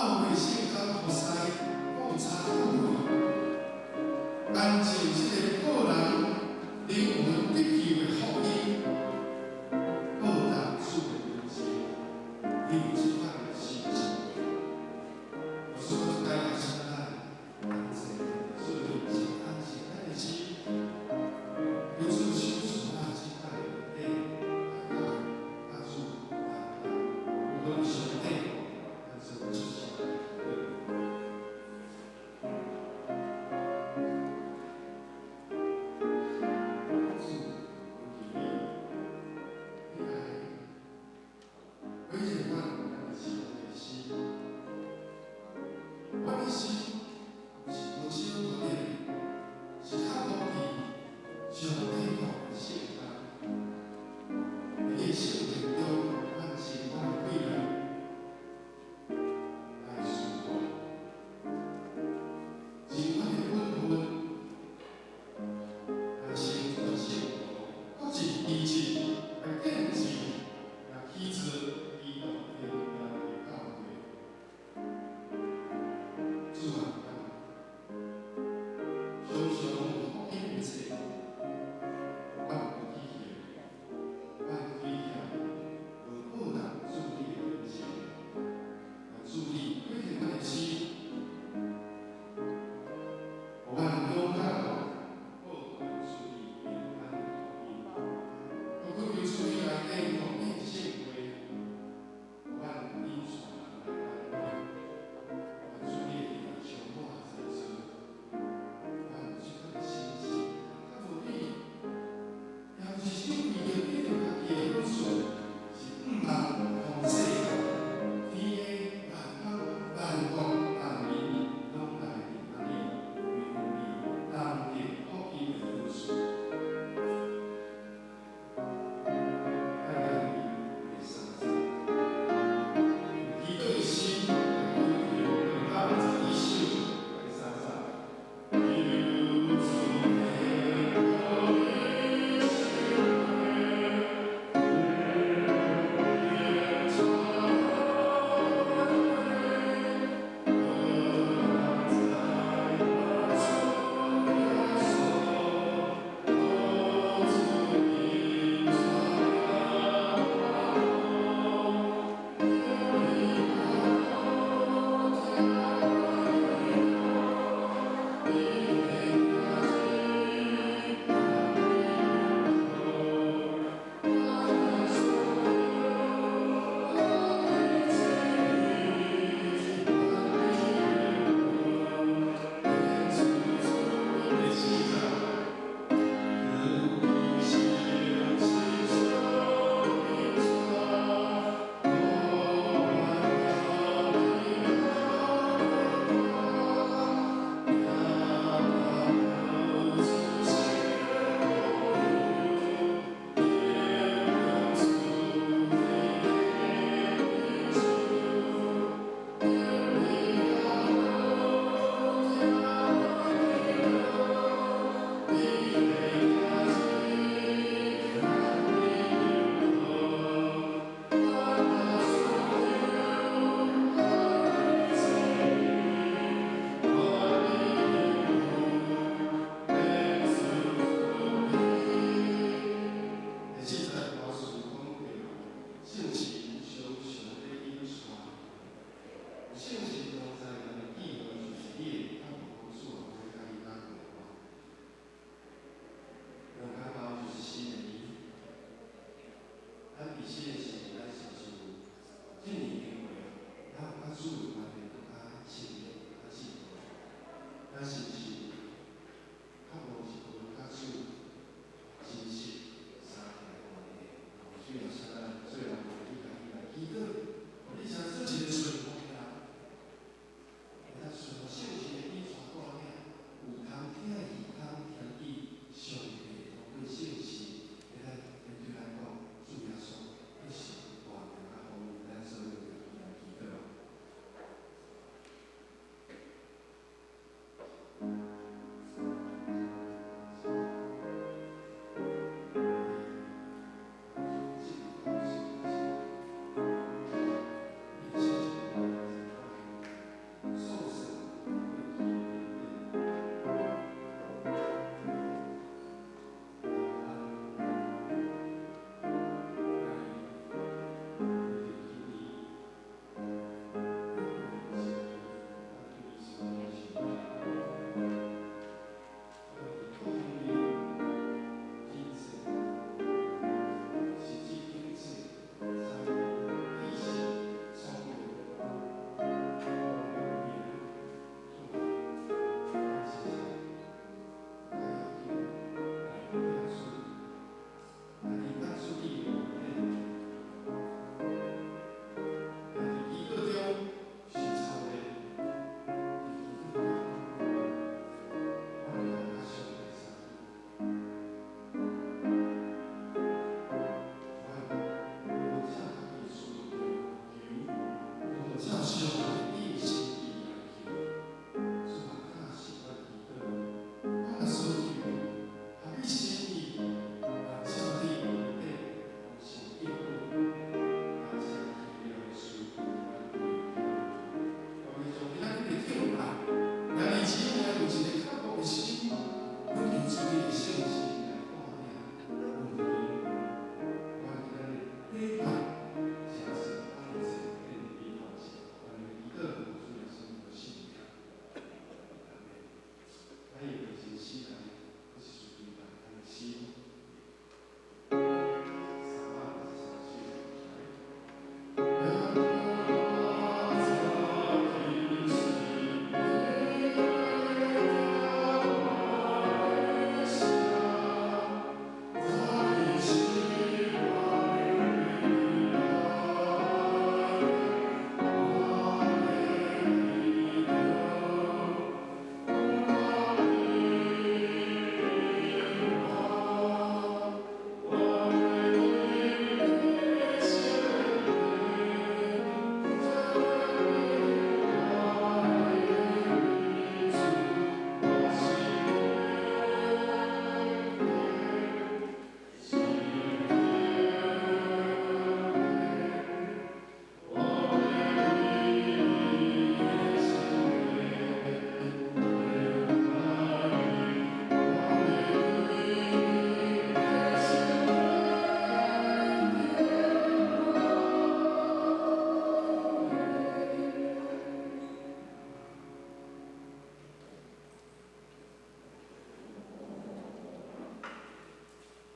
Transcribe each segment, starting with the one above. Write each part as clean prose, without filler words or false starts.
會聖工服侍顧察久會，安靜這个個人靈魂得救的福音，報答主的恩情，你有這款的心情。我說該來請咱安靜，主的面前安靜咱的心，求主賞賜咱這擺的來甲主有講上帝，咱做出席。主，求你。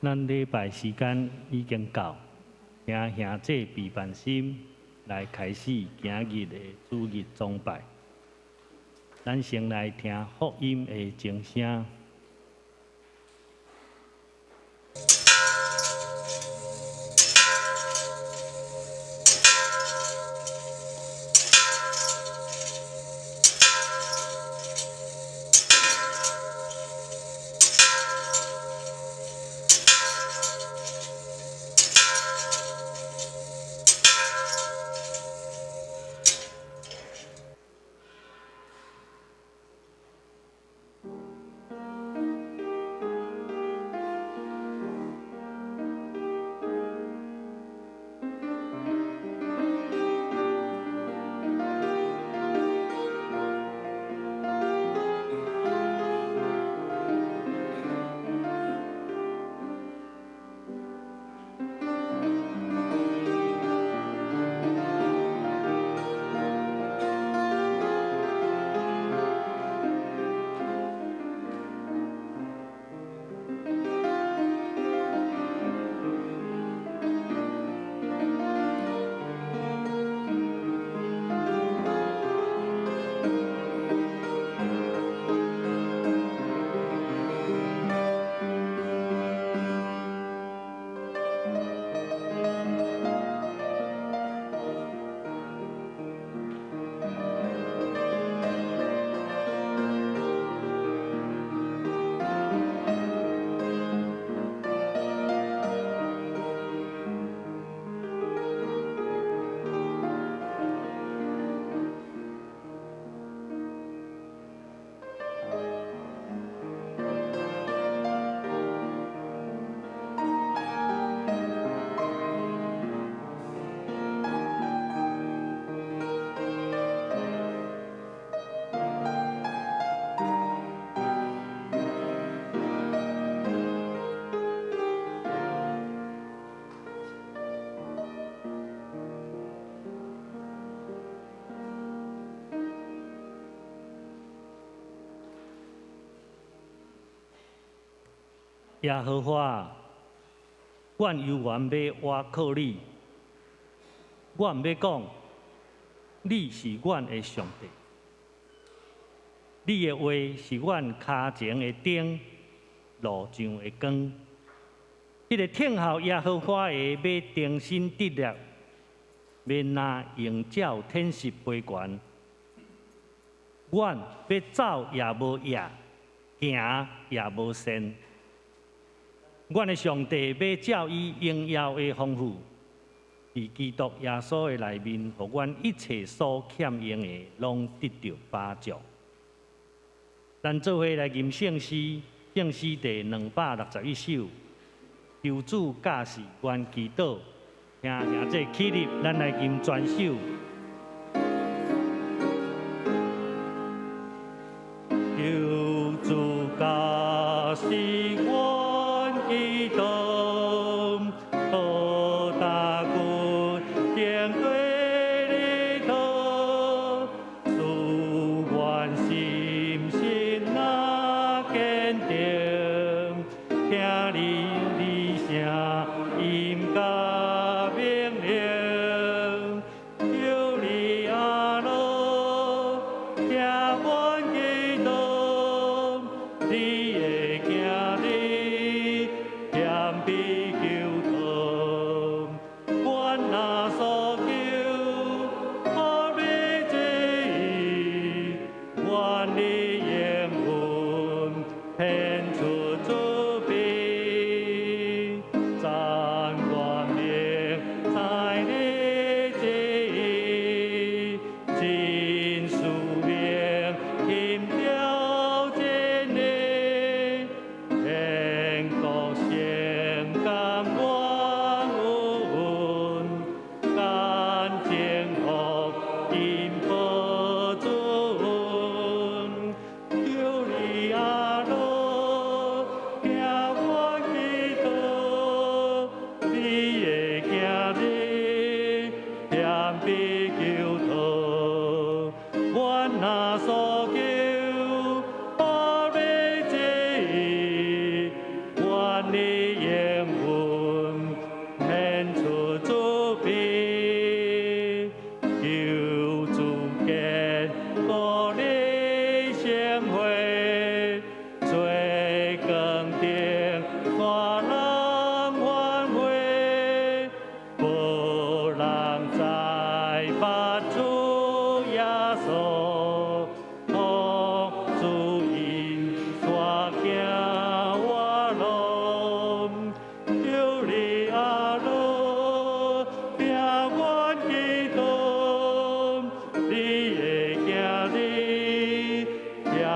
咱禮拜時間已經到，請兄弟備辦心來開始今日的主日崇拜。咱先來聽福音的鐘聲。耶和華，阮猶原欲倚靠你，阮欲講，你是阮的上帝。你的話是阮跤前的燈，路上的光。彼个聽候耶和華的，欲重新得力，欲若鷹鳥展翅飛懸。阮欲走也無掖，行也無跣。阮的上帝欲照伊榮耀的豐富，佇基督耶穌的內面，予阮一切所欠用的，攏得著飽足。咱做伙來吟聖詩，聖詩第261首，求主教示阮祈禱，請兄弟起立，咱來吟全首。求主教示阮祈禱，好踏腳行過日途，使阮心神若堅定，聽你的聲音佮命令，求你阿樂聽阮祈禱，你的囝兒謙卑求禱，阮若所求，合你旨意，願你應允，顯出慈悲，讚願明知你旨意，真使命緊牢真理，天國聖感願恩，乾淨福音保存，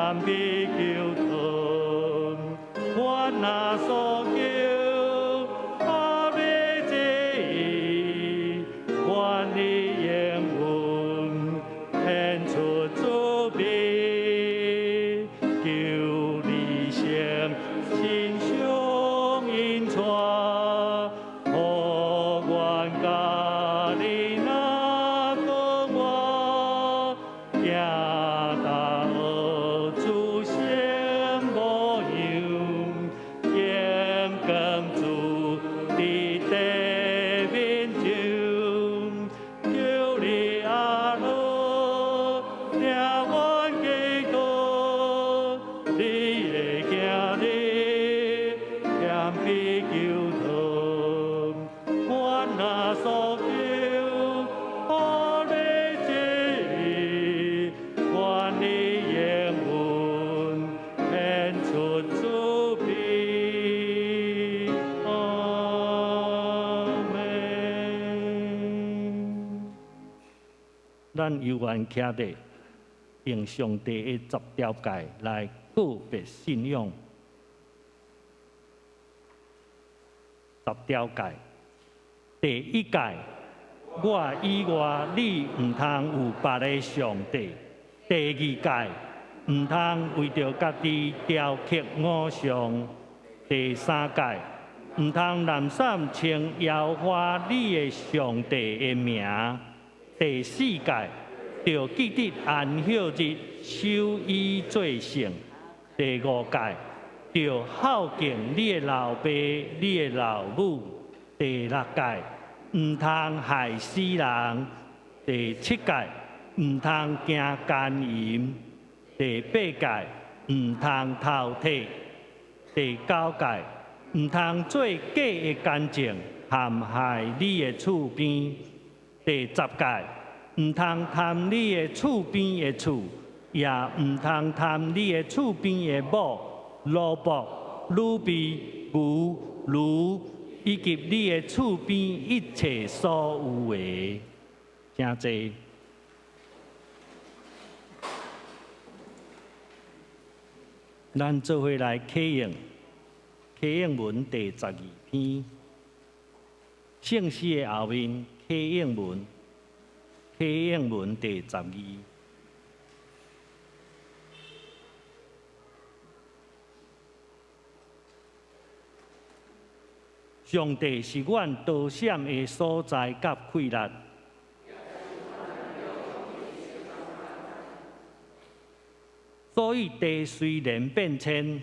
謙卑求討，我若所求，合你旨意，願你應允，顯出慈悲，求你誠心相引帶，予阮佮你若講話，行到主聖模樣，榮光主佇地面上，求你阿樂聽阮祈禱，你的囝兒謙卑求討，我若所求，合你旨意，願你應允，顯出慈悲。阿門。咱猶原徛佇用上帝的十條誡來告別信仰。十條誡，第一誡，我以外你毋通有別个上帝。第二誡，毋通為著家己雕刻偶像。第三誡，毋通濫訕稱耶和華你的上帝的名。第四誡，著記得安息日，守伊做聖。第五誡，著孝敬你的老爸、你的老母。第六誡，毋通害死人。第七誡，毋通行姦淫。第八誡，毋通偷提。第九誡，毋通做假的見證，陷害你的厝邊。第十誡，毋通貪你的厝邊的厝，也毋通貪你的厝邊的某、奴僕、女婢、牛、驢，以及你的厝邊一切所有的。請坐。咱做伙來啟應，啟應文第十二篇，聖詩的後面啟應文，啟應文第十二。上帝是阮逃閃的所在佮氣力，所以地雖然變遷，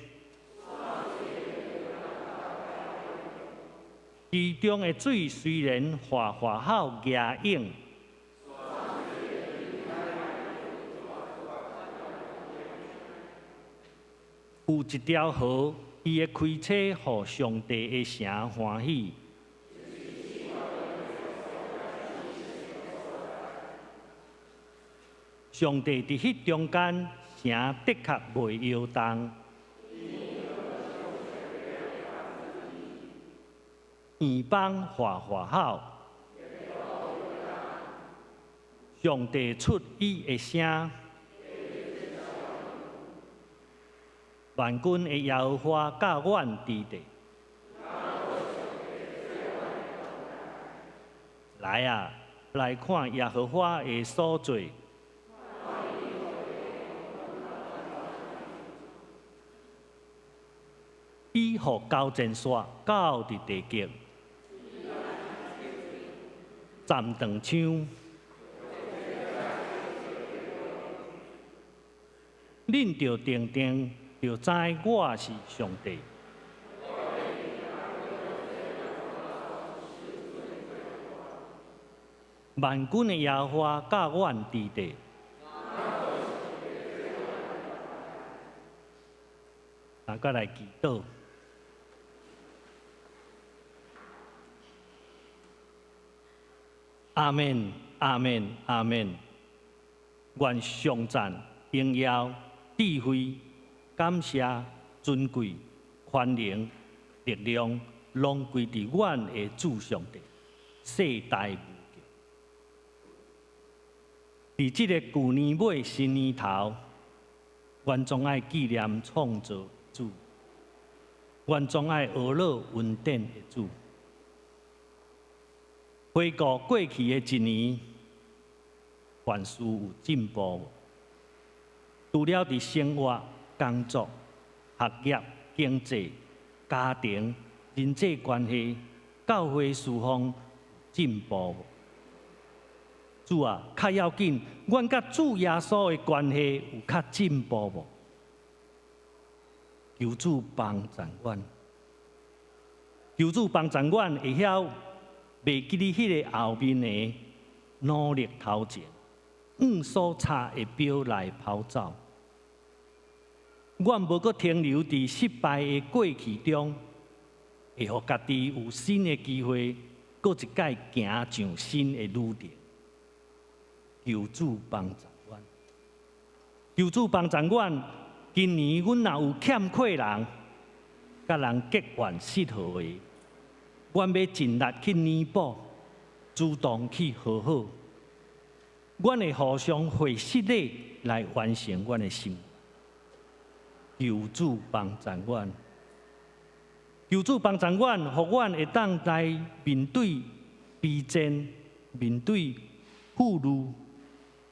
其中的水雖然嘩嘩吼夯湧，有一條河，伊的開車予上帝的城歡喜。上帝佇彼中間，城的確袂搖動。異邦嘩嘩吼，上帝出伊的聲，萬軍的耶和華佮阮佇地。來啊，來看耶和華的所做。伊予交戰線到佇地極，站長槍。恁著定定，就知我是上帝。萬軍的耶和華佮阮佇地。大家來祈禱。阿們，阿們，阿們。願頌讚、榮耀、智慧、感謝、尊貴、權能、力量，攏歸佇阮的主上帝，世代無窮。佇這个舊年尾新年頭，阮總愛紀念創造主，阮總愛學樂恩典的主。回顧過去的一年，凡事有進步無？除了佇生活、工作、學業、經濟、家庭、人際關係、教會事奉進步無？主啊，較要緊，阮佮主耶穌的關係有較進步無？求主幫助阮，求主幫助阮會曉袂記得彼个後面的努力頭前，往所差的標來跑走。阮無閣停留佇失敗的過去中，會予家己有新的機會，閣一擺行上新的旅程。求主幫助阮，求主幫助阮。今年阮若有欠缺人，佮人結怨失和的，阮欲盡力去彌補，主動去和好。阮會互相會失禮來完成阮的心願。求主幫助阮，求主幫助阮，予阮會當來面對卑賤，面對富裕，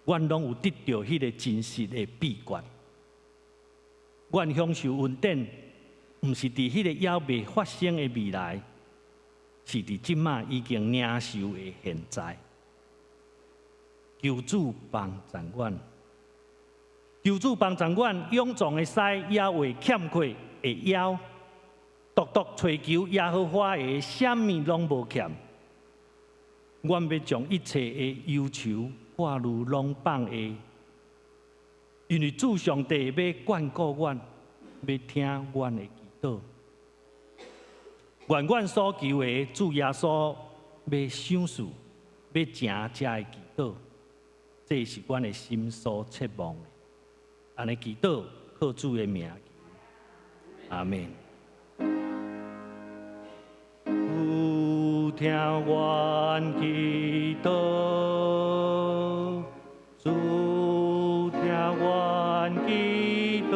阮攏有得著彼个真實的秘訣。阮享受恩典，毋是佇彼个猶未發生的未來，是佇這馬已經領受的現在。求主幫助阮，求主幫助阮，勇壯的獅猶未欠缺的腰，獨獨揣求耶和華的，啥物攏無欠。阮欲將一切的憂愁掛慮攏放下，因為主上帝欲眷顧阮，欲聽阮的祈禱。願阮所求的，主耶穌欲賞賜，欲成這个祈禱，這是阮的心所切望的。按呢祈禱，靠主的名，阿們。主聽阮祈禱，主聽阮祈禱，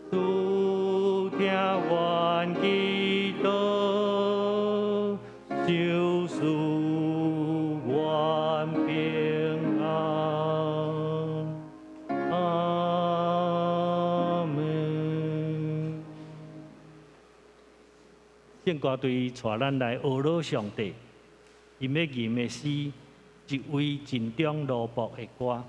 主聽阮祈禱，賞賜阮平安。阿們。聖歌隊帶咱來學樂上帝，𪜶欲吟的是一位盡忠奴僕的歌。我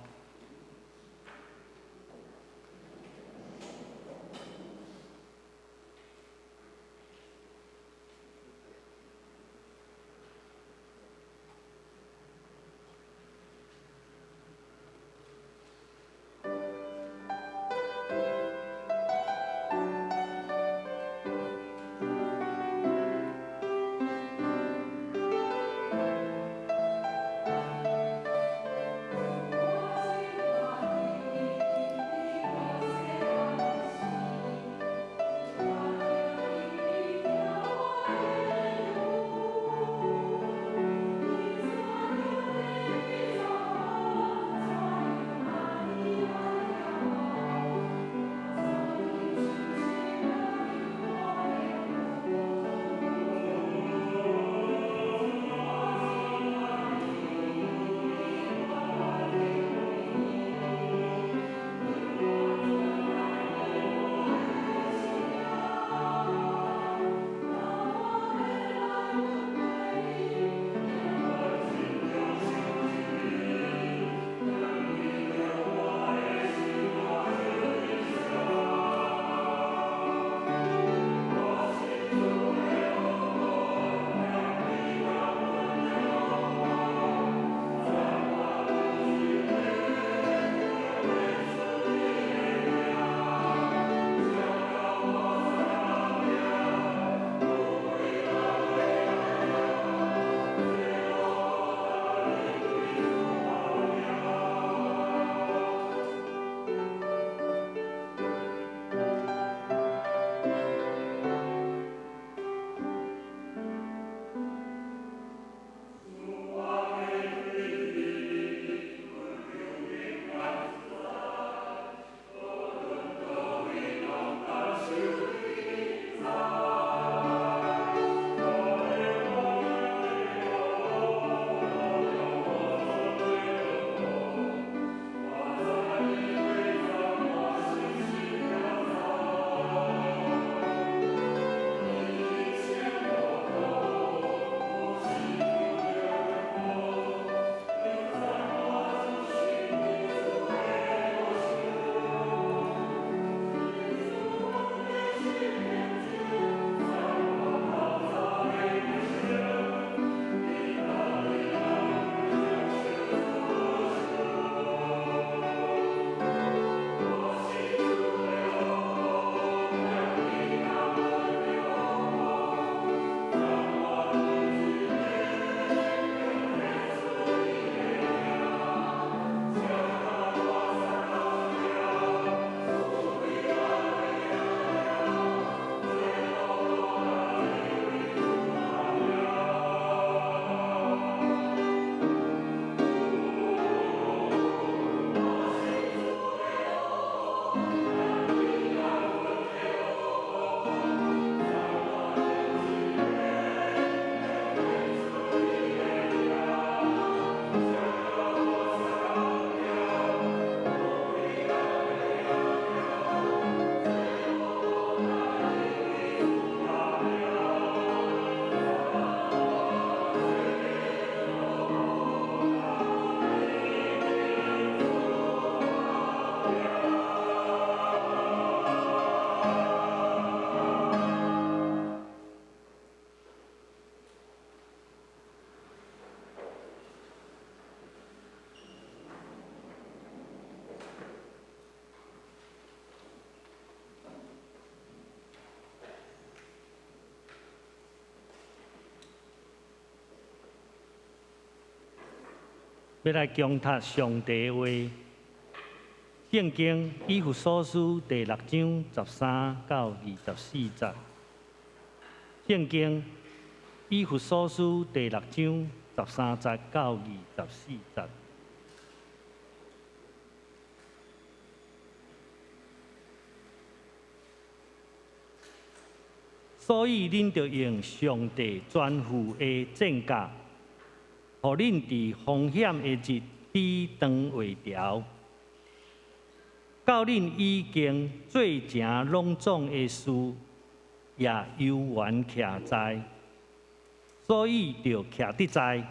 欲來恭讀上帝話，聖經以弗所書第六章13到24節。聖經以弗所書第六章13節到24節。所以恁著用上帝全副的戰甲，予恁佇風險的日抵擋袂牢。到恁已經做成攏總的事，也猶原徛在，所以著徛佇在，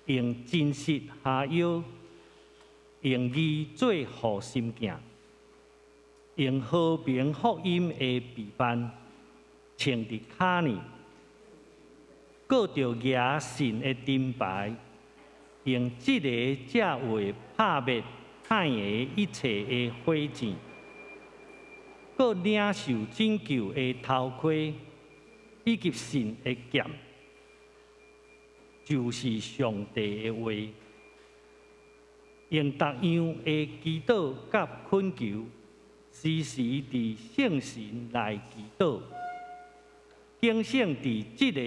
用真實哈腰，用義做護心鏡，用和平福音的臂扳穿佇跤呢，閣著舉信的盾牌，用這个才會拍滅歹的一切的火箭，閣領受拯救的頭盔，以及神的劍，就是上帝的話。用逐樣的祈禱佮懇求，時時佇聖神內祈禱。警醒佇這个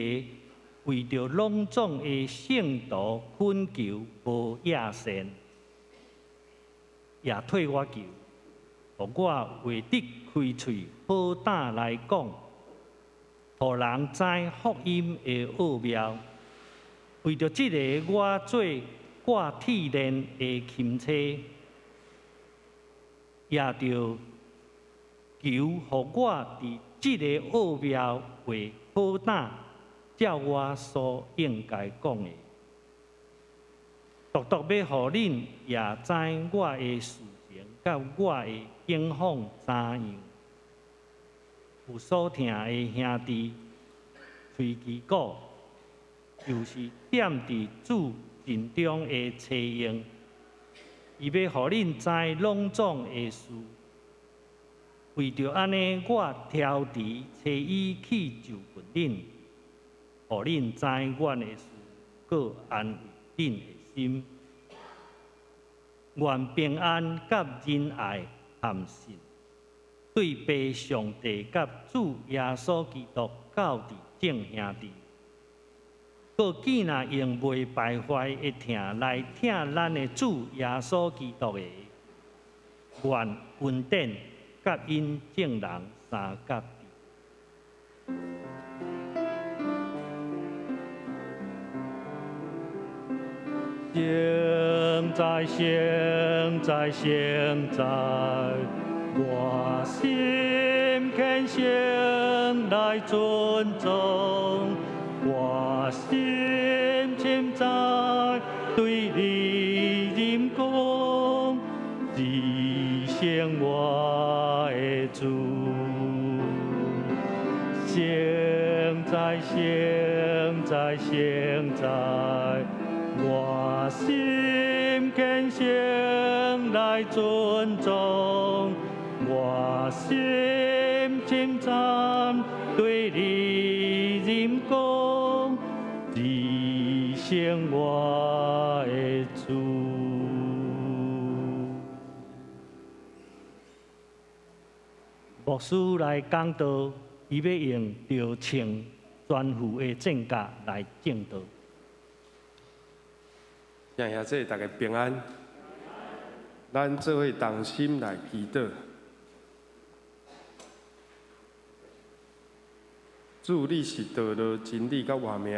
為著攏總的聖徒懇求無厭倦，也替我求，予我會得開喙好膽來講，予人知福音的奧妙。為著這个，我做掛鐵鏈的钦差，也著求予我佇這个奧妙話好膽，照我所應該講的，獨獨欲予恁也知我的事情，佮我的境況怎樣。有所疼的兄弟，推基古，就是踮佇主陣中的差役，伊欲予恁知攏總的事。為著按呢，我挑持差伊去就近恁，予恁知阮的事，閣安慰恁的心。願平安佮仁愛和信，對父上帝佮主耶穌基督到佇眾兄弟，閣見若用袂敗壞的疼來疼咱的主耶穌基督的，願恩典佮𪜶眾人相佮。聖哉，聖哉，聖哉，我心虔誠來尊崇，我心深知對你認講，至聖我的主。聖哉，聖哉，聖哉，我心虔誠來尊崇，我心深讚對你認講，至聖我的主。牧師來講道，伊欲用著穿全副的戰甲來證道。兄弟大家平安，咱做伙同心來祈禱。主，你是道路、真理佮活命，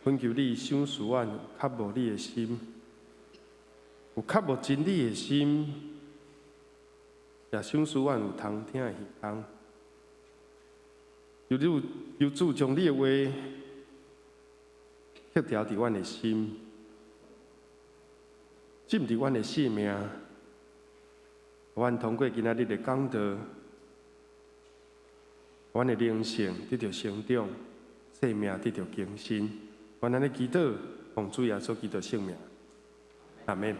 懇求你賞賜阮有渴慕你的心，有渴慕真理的心，也賞賜阮有通聽的耳孔。求你，求主將你的話刻牢佇阮的心，浸佇阮的生命。阮通過今仔日的講道，阮的靈性得著成長，生命得著更新。阮按呢祈禱，奉主耶穌基督聖名，阿們。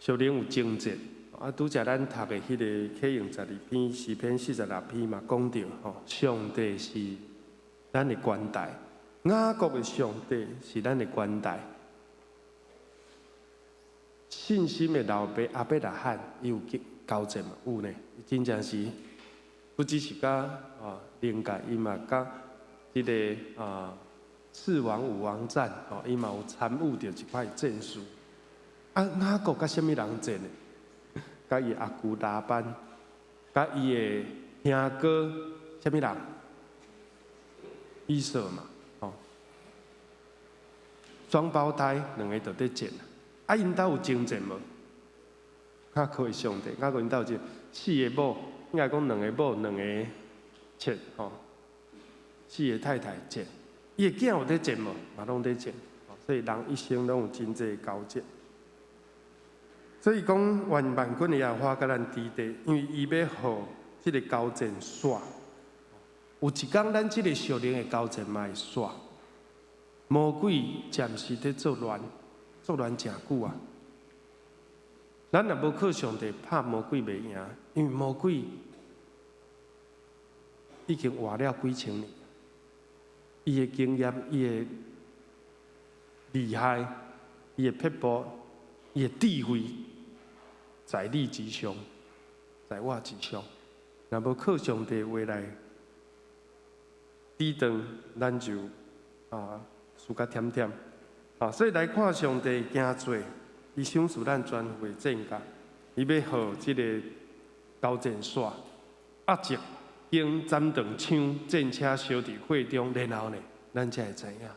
屬靈有爭戰，啊，拄才咱讀的彼个啟應12篇、詩篇46篇嘛，講著吼，上帝是咱的關台，雅各的上帝是咱的悬台。信心的老爸亞伯拉罕，伊有交戰無？有呢，伊真正是不只是佮靈界，伊嘛佮這个四王五王戰，吼，伊嘛有參與著一擺戰事。啊，雅各佮啥物人戰的？佮伊阿舅拉班，佮伊的兄哥啥物人？以掃嘛，吼，雙胞胎兩个就佇戰。啊，𪜶兜有爭戰無？雅各的上帝，雅各𪜶兜有爭，四个某，應該講兩个某，兩个妾，吼，四个太太戰。伊的囝有佇戰無？嘛攏佇戰。所以人一生攏有真濟交戰。所以講，願萬軍的耶和華佮咱佇地，因為伊欲予這个交戰煞。有一工，咱這个屬靈的交戰嘛會煞。魔鬼暫時佇作亂，作亂誠久啊。咱若無靠上帝拍魔鬼袂贏，因為魔鬼已經活了幾千年，伊的經驗，伊的厲害，伊的撇步，伊的智慧，在你之上，在我之上。若無靠上帝話來抵擋，咱就輸甲忝忝。所以來看上帝行做，伊賞賜咱全副的戰甲，伊欲予這个交戰煞，壓制經斬斷槍，戰車燒佇火中，然後呢，咱才會知影，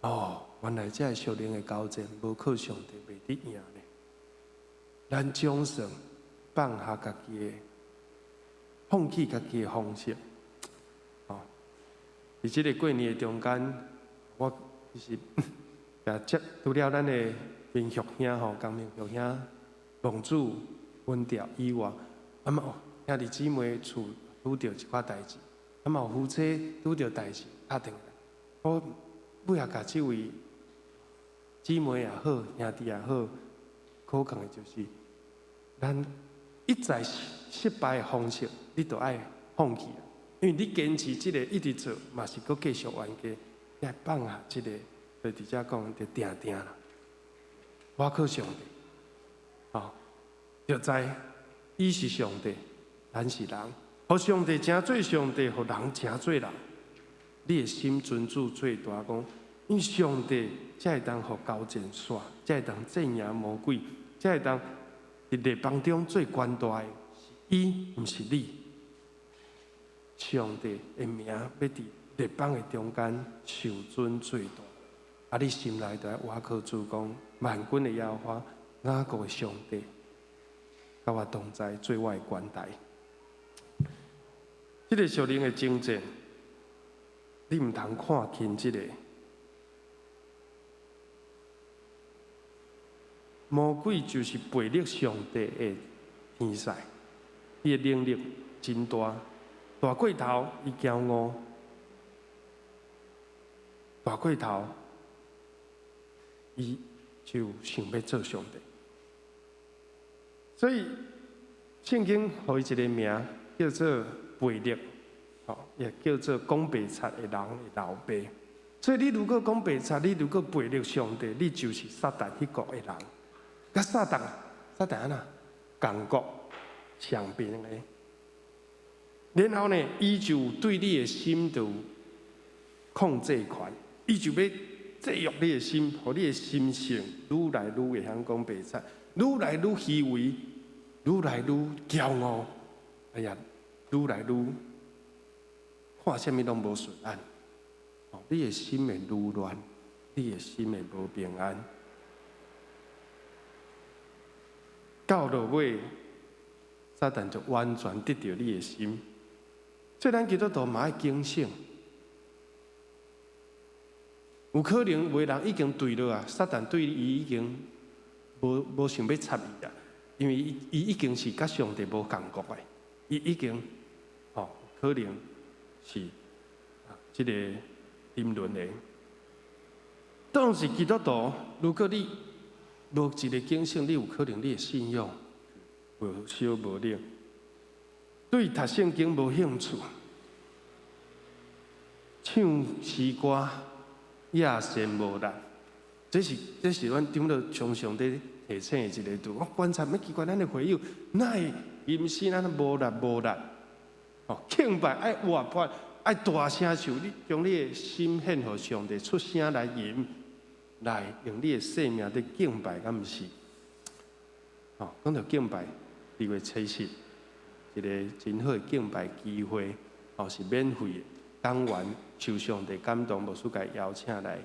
哦，原來這个屬靈的交戰，無靠上帝袂得贏呢。咱總算放下家己的，放棄家己的方式。哦，佇這个過年的中間，我其實也接除了咱的明玉兄吼，江明玉兄、王主、溫調以外，啊嘛有兄弟姊妹厝拄著一寡代誌，啊嘛有夫妻拄著代誌敲電話來，我尾仔共這位姊妹也好，兄弟也好，苦勸的就是，咱一再失敗的方式，你都愛放棄，因為你堅持這个一直做，嘛是閣繼續冤家，你愛放下這个，就佇遮講，就定定啦。我靠上帝，哦，就知伊是上帝，咱是人，予上帝成做上帝，予人成做人。你的心尊主最大，講，因為上帝才會當予交戰煞，才會當戰贏魔鬼，才會當佇列邦中最懸大的是伊，毋是你。上帝的名欲佇列邦的中間受尊最大。啊！你心內就愛倚靠主講，萬軍的耶和華，雅各的上帝，佮我同在，做我的懸台。這個屬靈的爭戰，你毋通看輕這個。魔鬼就是背逆上帝的天使，伊的能力真大，大過頭伊驕傲，大過頭。伊就想欲做上帝，所以聖經予伊一个名叫做悖逆，吼，也叫做講白賊的人的老爸。所以你如果講白賊，你如果悖逆上帝，你就是撒旦彼國的人。佮撒旦，撒旦按怎仝國上邊的。然後呢，伊就對你的心就有控制權，伊就欲制約你的心，予你的心性愈來愈會曉講白賊，愈來愈虛偽，愈來愈驕傲。哎呀，愈來愈看啥物攏無順眼。哦，你的心會愈亂，你的心會無平安。到落尾，撒旦就完全得著你的心。所以咱基督徒嘛愛警醒。有可能有的人已經墜落啊，撒旦對伊已經無想欲插伊啊，因為伊已經是佮上帝無仝國的，伊已經吼可能是這個沉淪的。當時基督徒，如果你無一个警醒，你有可能你的信仰無燒無冷，對讀聖經無興趣，唱詩歌野善無力，這是阮長老常常佇提醒的一個字。我觀察欲奇怪，咱的會友哪會吟詩咱無力無力？哦，敬拜愛活潑，愛大聲唱，你將你的心獻予上帝，出聲來吟，來用你的生命佇敬拜，敢毋是？哦，講到敬拜，2月7日，一個真好的敬拜機會，哦，是免費的。講員受上帝感動，牧師共邀請來。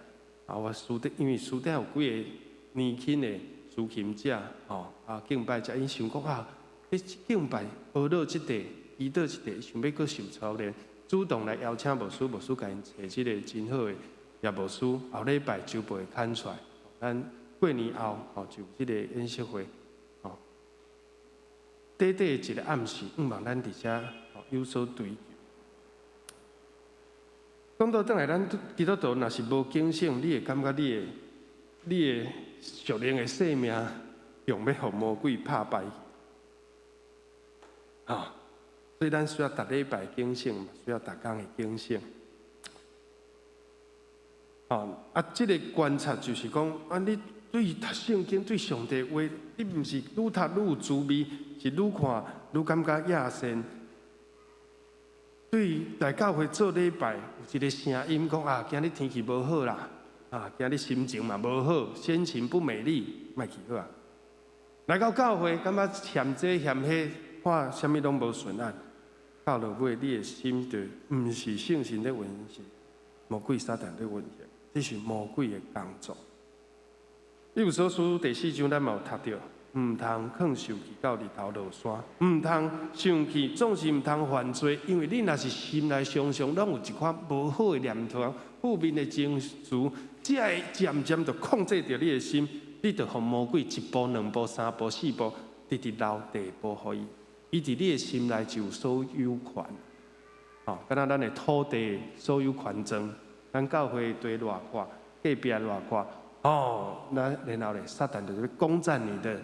啊，我私底因為私底有幾个年輕的司琴者，吼，啊敬拜者，𪜶想講啊，你敬拜學落這塊，祈禱這塊，想欲閣受操練，主動來邀請牧師，牧師共𪜶揣這个真好的葉牧師，後禮拜周報會刊出來。咱過年後，吼就這个演習會，吼，短短的一个暗示，向望咱佇遮有所追求。講到轉來，咱基督徒若是無警醒，你會感覺你的屬靈的生命用欲予魔鬼拍敗去。啊，所以咱需要逐禮拜警醒，需要逐工的警醒。啊，這个觀察就是講，啊，你對讀聖經、對上帝話，你毋是愈讀愈有滋味，是愈看愈感覺野善。對來教會做禮拜，有一個聲音講啊，今日天氣無好啦，啊，今日心情嘛無好，心情不美麗，莫去好啊。來到教會，感覺嫌這嫌彼，看啥物攏無順眼，到落尾你的心就毋是聖神咧運行，魔鬼撒旦咧運行，這是魔鬼的工作。以弗所書第四章，咱嘛有讀著。毋通囥受氣到日頭落山，毋通生氣，總是毋通犯罪，因為你若是心內常常攏有一款無好的念頭、負面的情緒，這會漸漸就控制著你的心，你就予魔鬼一步、兩步、三步、四步，直直留地步予伊。伊佇你的心內就有所有權，吼，敢若咱的土地所有權狀，咱教會地偌闊，隔壁偌闊，哦，那然後咧，撒旦就欲攻佔你的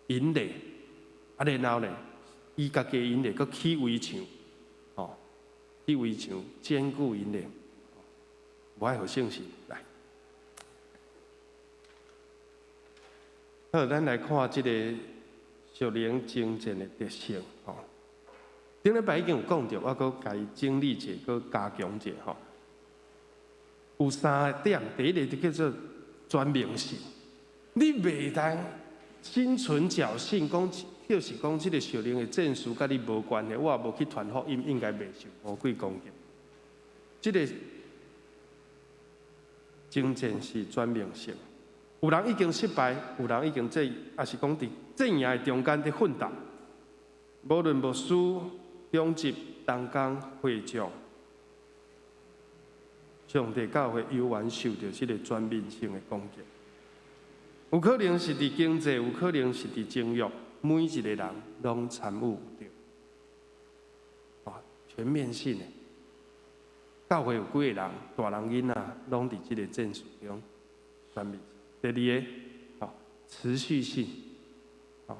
營壘，啊，然後咧，伊家己營壘閣起圍牆，吼，起圍牆堅固營壘，無愛予聖神來。好，咱來看這个屬靈征戰的特性，吼。頂禮拜已經有講著，我閣共伊整理者，閣加強者，吼。有三點，第一个就叫做全面性，你袂當心存僥倖，講就是講這个屬靈的戰事佮你無關係，我也無去傳福音，應該袂受魔鬼攻擊。這个征戰是全面性，有人已經失敗，有人已經這，也是講佇陣營的中間佇奮鬥。無論牧師、長執、同工、會眾，上帝教會猶原受著這个全面性的攻擊。有可能是佇經濟，有可能是佇情慾，每一个人攏參與著。啊，全面性的。教會有幾個人，大人囡仔，攏佇這个戰事中全面。第二个，啊，持續性。啊，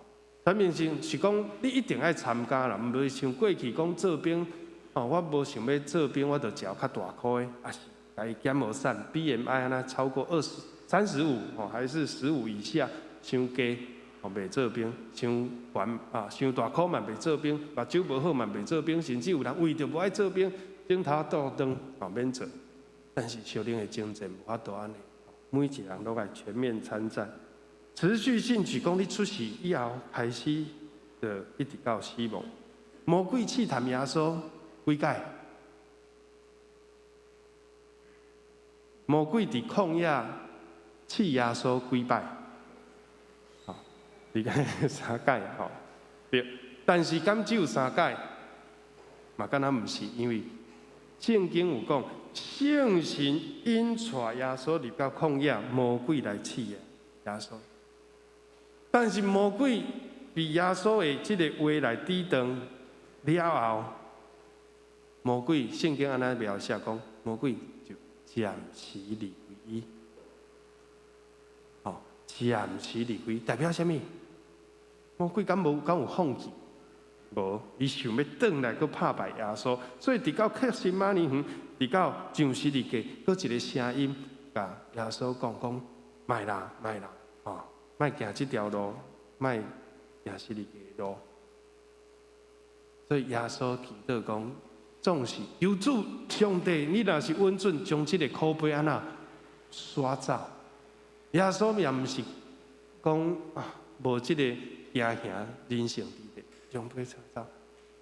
全面性是講你一定愛參加啦，毋是像過去講做兵，哦，我無想欲做兵，我就食較大箍的，抑是共伊減予散，BMI 按呢超過20、35哦，還是15以下，傷低哦，袂做兵；傷懸啊，傷大箍嘛袂做兵；目睭無好嘛袂做兵，甚至有人為著無愛做兵，頂頭倒轉哦免做。但是屬靈的征戰無法度按呢，每一個人攏愛全面參戰。持續性是講你出世以後開始，就一直到死亡。魔鬼試探耶穌幾擺？魔鬼佇曠野試耶穌幾擺？吼，你講三擺吼，對。但是敢只有三擺？嘛敢若毋是，因為聖經有講，聖神引帶耶穌入到曠野，魔鬼來試耶穌。但是魔鬼被耶穌的這个話來抵擋了後，魔鬼聖經按呢描寫講，魔鬼就暫時離開伊。哦，暫時離開，代表啥物？魔鬼敢無敢有放棄？無，伊想欲轉來閣拍敗耶穌，所以直到客西馬尼園，直到上十字架，閣一个聲音，共耶穌講講，莫啦，莫啦，吼，莫行這條路，莫行十字架的路。所以耶穌祈禱講，總是求主上帝，你若是允准將這个苦杯按怎刷走？耶穌也毋是講啊，無這个驚嚇人性佇咧，將杯刷走，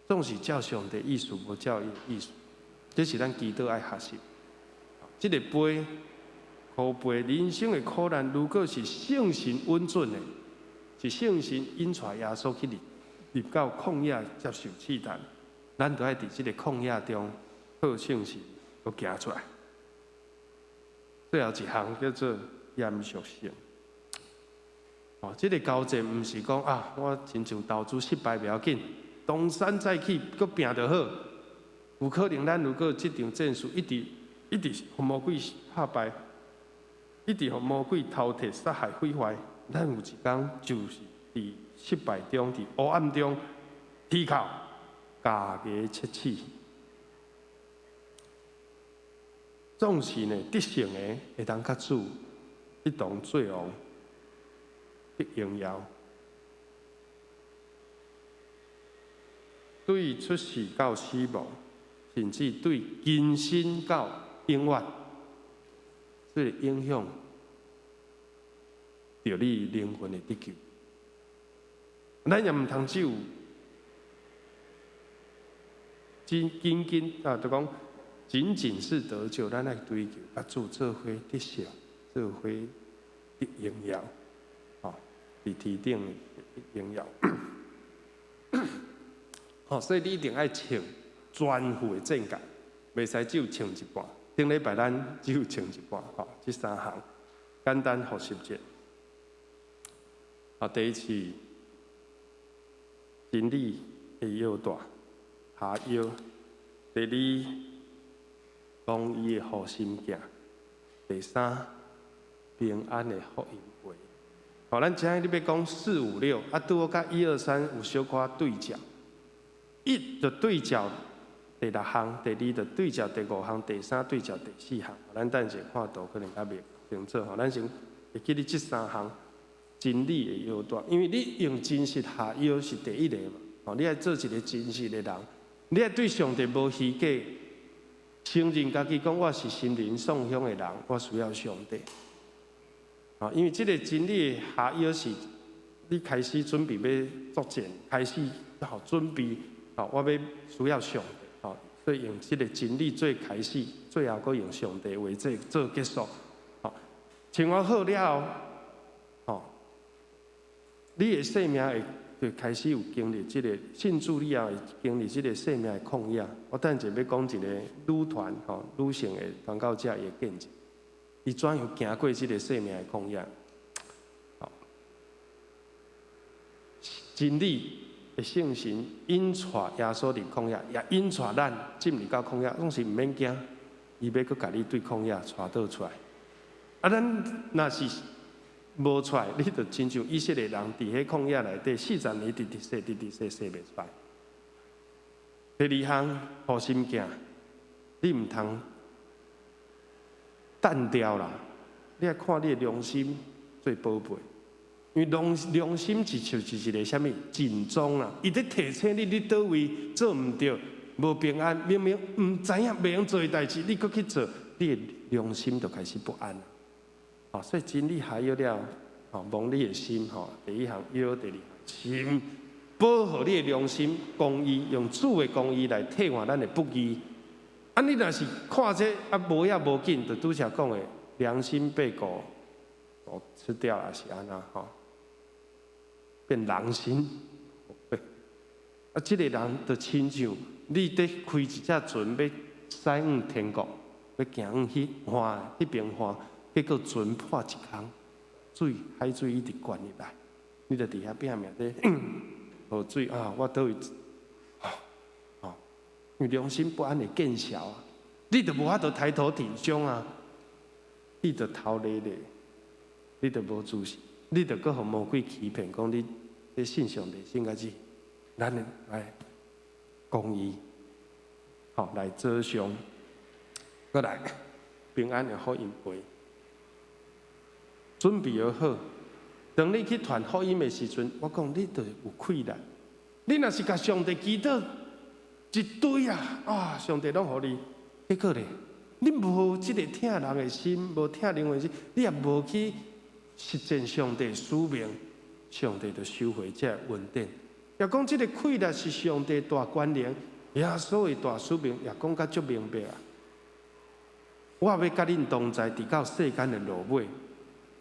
總是照上帝意思，無照伊的意思。這是咱祈禱愛學習。這个杯苦杯，人生的苦難，如果是聖神允准的，是聖神引帶耶穌去入入到曠野接受試探，咱就愛佇這个曠野中靠聖神閣行出來。最後一項叫做延續性。哦，這个交戰毋是講啊，我親像投資失敗袂要緊，東山再起，閣拼就好。有可能咱如果這場戰事一直一直予魔鬼拍敗，一直予魔鬼偷提、殺害、毀壞，咱有一工就是佇失敗中、佇黑暗中啼哭、咬牙切齒。總是呢，得勝的會當佮主一同做王，得榮耀。對出世到死亡，甚至對今生到永遠，這個影響著你靈魂的得救。咱也毋通只有僅僅僅啊，就講僅僅是得救，咱愛追求佮主做伙得勝，做伙得榮耀，吼，佇天頂得榮耀。吼，所以你一定愛穿全副的戰甲，袂使只有穿一半。頂禮拜咱只有穿一半，吼，這三項簡單複習者。啊，第一次真理的腰帶下腰，第二公義的護心鏡，第三平安的福音杯。好，咱今日欲講四五六，啊，拄好佮一二三有小可對照。一就對照第六項，第二就對照第五項，第三對照第四項。咱等下看圖可能較袂清楚吼。咱先會記得這三項真理的腰帶，因為你用真實下腰是第一個嘛。吼，你愛做一個真實的人，你愛對上帝無虛假，承認家己講我是心靈喪鄉的人，我需要上帝。啊，因為這個真理的下腰是，你開始準備欲作戰，開始好準備，好我欲需要上帝，好，所以用這個真理做開始，最後閣用上帝話做做結束。好，穿完好了後，吼，你的生命會就開始有經歷這個信主了後，會經歷這個生命的曠野。我等下欲講一个女團吼，女性的傳教者的見證，伊怎樣行過這个生命的曠野？好，真理的聖神引帶耶穌佇曠野，也引帶咱進入到曠野，攏是毋免驚，伊欲閣共你對曠野帶倒出來。啊，咱若是無出來，你就親像以色列人佇彼曠野內底四十年，直直踅，直直踅，踅袂出來。第二項護心鏡，你毋通單調啦，你愛看你的良心做寶貝，因為良良心是像是一个啥物警鐘啦，伊咧提醒你，你佗位做毋對，無平安，明明毋知影袂用做的代誌，你閣去做，你的良心就開始不安。哦，所以真理下腰了，吼，摸你的心，吼，第一項腰，第二項心，保護你的良心，公義，用主的公義來替換咱的不義。啊，你若是看這啊無影無緊，就拄才講的良心被狗狗吃掉了，是按怎吼？變狼心。啊，這个人就親像你佇開一隻船欲駛往天國，欲行往彼岸彼邊岸。結果船破一空，水海水一直灌入來，你就佇遐拼命咧落水啊！我佗位，哦，因為良心不安會見笑啊！你就無法度抬頭挺胸啊！你就頭咧咧，你就無自信，你就閣予魔鬼欺騙，講你你信上帝信甲這，咱來公義，吼來做上，閣來平安的福音杯，準備好。當你去傳福音的時陣，我講你就有氣力。你若是共上帝祈禱一堆啊，啊，上帝攏予你，結果咧，你無這个疼人的心，無疼靈魂的心，你也無去實踐上帝使命，上帝就收回這个恩典。也講這个氣力是上帝大權能，耶穌的大使命，也講甲足明白啊。我欲佮恁同在，直到世間的落尾。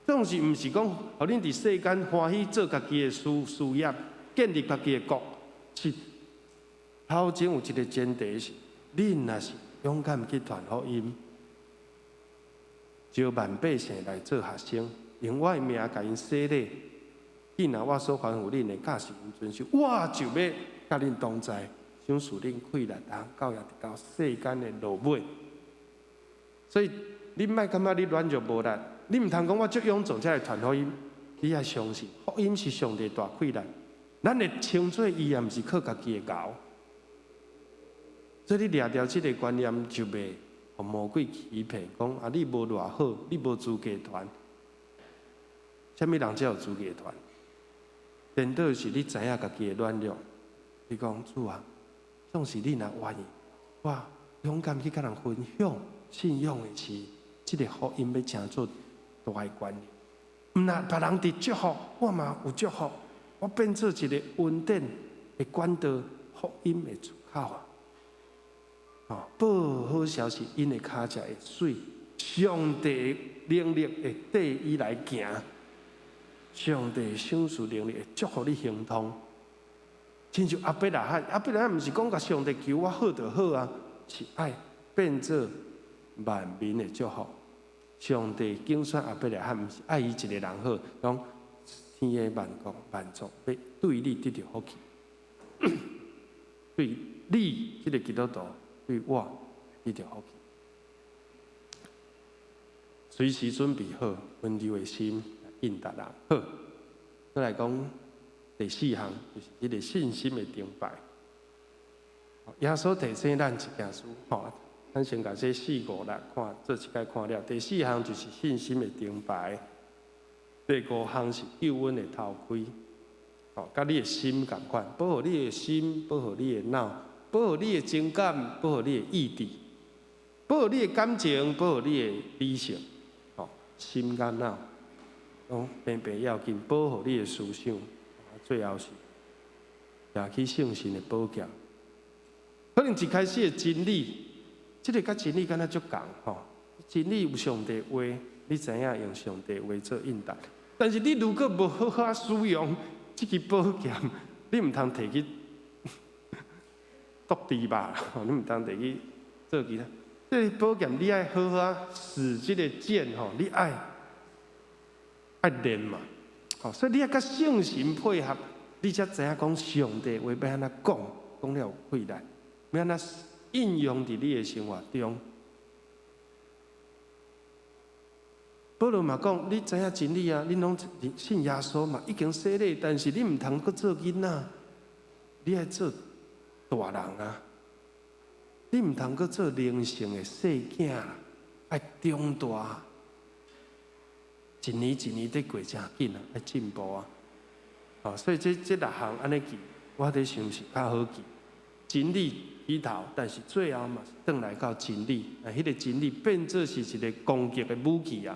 總是毋是講，予恁佇世間歡喜做家己的事業，建立家己的國，是頭前有一个前提是，恁若是勇敢去傳福音，招萬百姓來做學生，用我的名共𪜶洗禮，既然我所吩咐恁的，教示𪜶遵守，我就欲佮恁同在，賞賜恁氣力，到也直到世間的落尾。所以，你莫感覺你軟弱無力。你毋通講我足勇壯才會傳福音，你愛相信福音是上帝大氣力。咱會稱做伊也毋是靠家己的𠢕，所以你掠著這个觀念就袂予魔鬼欺騙，講啊你無偌好，你無資格傳。啥物人才有資格傳？顛倒是你知影家己的軟弱，你講主啊，總是你若願意，我勇敢去佮人分享信仰的是，這个福音欲成做大的觀念，毋若別人佇祝福，我嘛有祝福，我變做一个恩典的管道，福音的出口啊！哦，報好消息，𪜶的跤才會媠，上帝能力會綴伊來行，上帝賞賜能力會祝福你亨通。親像亞伯拉罕，亞伯拉罕毋是講共上帝求我好就好啊，是愛變做萬民的祝福。上帝揀選亞伯拉罕，毋是愛伊一个人好，講天下萬國萬族欲對你得著福氣，對你這个基督徒，對我得著福氣。隨時準備好，溫柔的心應答人。好，閣來講第四項，就是這个信心的燈牌。耶穌提醒咱一件事，吼。咱先共這四五六看，做一擺看了。第四項就是信心的燈牌，第五項是救恩的頭盔，吼，佮你的心仝款，保護你的心，保護你的腦，保護你的情感，保護你的意志，保護你的感情，保護你的理性，吼，心佮腦，攏平平要緊，保護你的思想，最後是舉起聖神的寶劍。可能一開始的真理。這个佮真理敢若足仝吼，真理有上帝話，你知影用上帝話做應答。但是你如果無好好使用這支寶劍，你毋通提去剁豬肉，你毋通提去做其他。這个寶劍你愛好好使這个劍吼，你愛練嘛，吼，所以你愛佮聖神配合，你才知影講上帝話欲按怎講，講了有氣力，欲按怎應用佇你的生活中。保羅嘛講，你知影真理啊，恁攏信耶穌嘛，已經洗禮，但是你毋通閣做囡仔，你愛做大人啊！你毋通閣做靈性的細囝，愛長大。一年一年佇過誠緊啊，愛進步啊！哦，所以這六項按呢記，我佇想是較好記。真理起頭，但是最後嘛是轉來到真理。啊，彼个真理變做是一个攻擊的武器啊！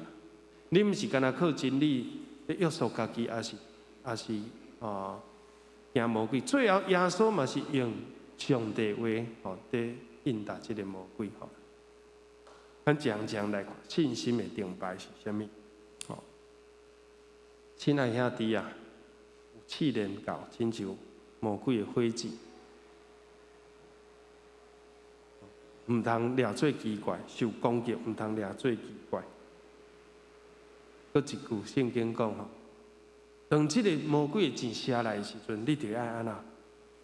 你毋是干焦靠真理咧約束家己，抑是驚魔鬼。最後耶穌嘛是用上帝話吼，佇應答這个魔鬼吼。咱一項一項來看，信心的燈牌是啥物？吼，親愛兄弟啊，有試煉到，親像魔鬼的火箭。毋通掠做奇怪，受攻擊毋通掠做奇怪。閣一句聖經講吼，當這个魔鬼的箭射來的時陣，你就愛按怎？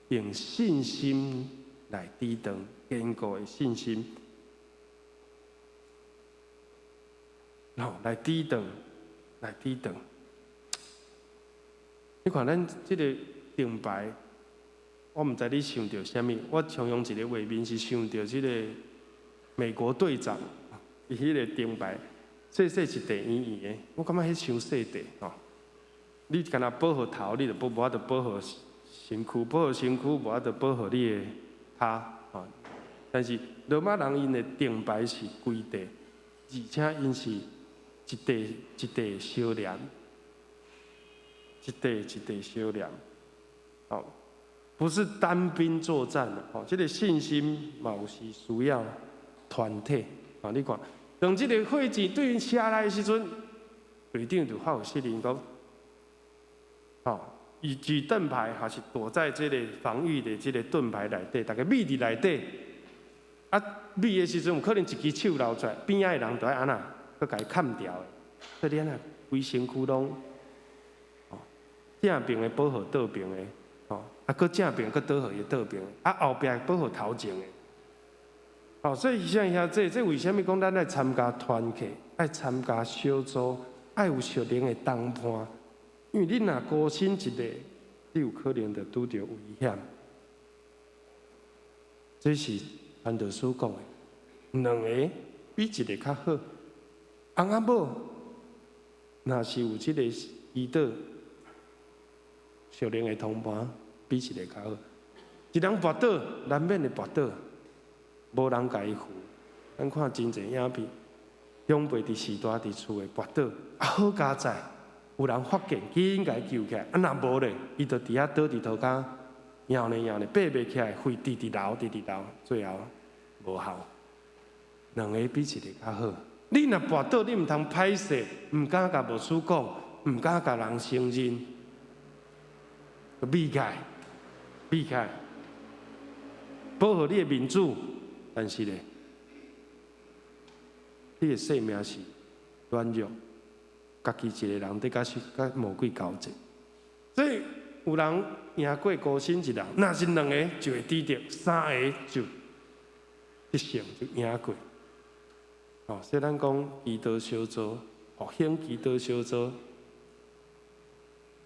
用信心來抵擋，堅固的信心，吼，來抵擋，來抵擋。你看咱這个燈牌，我毋知你想著啥物，我常用一个畫面是想著這個美國隊長，伊彼個燈牌，細細一塊圓圓的，我感覺彼傷細塊吼。你干焦保護頭，你就無法度保護身軀，保護身軀無法度保護你的跤吼。但是羅馬人𪜶的燈牌是規塊，而且𪜶是一塊一塊相連，一塊一塊相連，吼。不是單兵作戰吼，這個信心嘛有時需要團體，啊，你看，當這個火箭對𪜶射來的時陣，隊長就發有失靈講，吼，伊舉盾牌，還是躲在這個防禦的這個盾牌內底，逐家覕佇內底，啊，覕的時陣有可能一支手流出來，邊仔的人就愛按怎，閣共伊崁牢的，所以你按怎規身軀攏，吼，正爿的保護倒爿的。吼，啊，閣正爿閣倒予伊倒爿，啊，後壁保護頭前的，吼，所以像遐這，這為啥物講咱愛參加團契，愛參加小組，愛有屬靈的同伴？因為你若孤身一個，你有可能就拄著危險。這是傳道書講的，兩個比一個較好。翁仔某若是有這個祈禱屬靈的同伴，比一個較好。一人跋倒，難免會跋倒，無人共伊扶。咱看真濟影片，長輩佇序大佇厝的跋倒，啊好佳哉，有人發現，緊共伊救起來。啊若無咧，伊就佇遐倒佇塗跤，搖呢搖呢，爬袂起來，血直直流，直直流，最後無效。兩個比一個較好。你若跋倒，你毋通歹勢，毋敢共牧師講，毋敢共人承認，就避開，避開，保護你的面子，但是咧，你的生命是軟弱，家己一個人佇佮魔鬼交戰。所以有人贏過孤身一人，若是兩個就會抵著，三個就得勝，就贏過。哦，所以咱講祈禱小組，復興祈禱小組，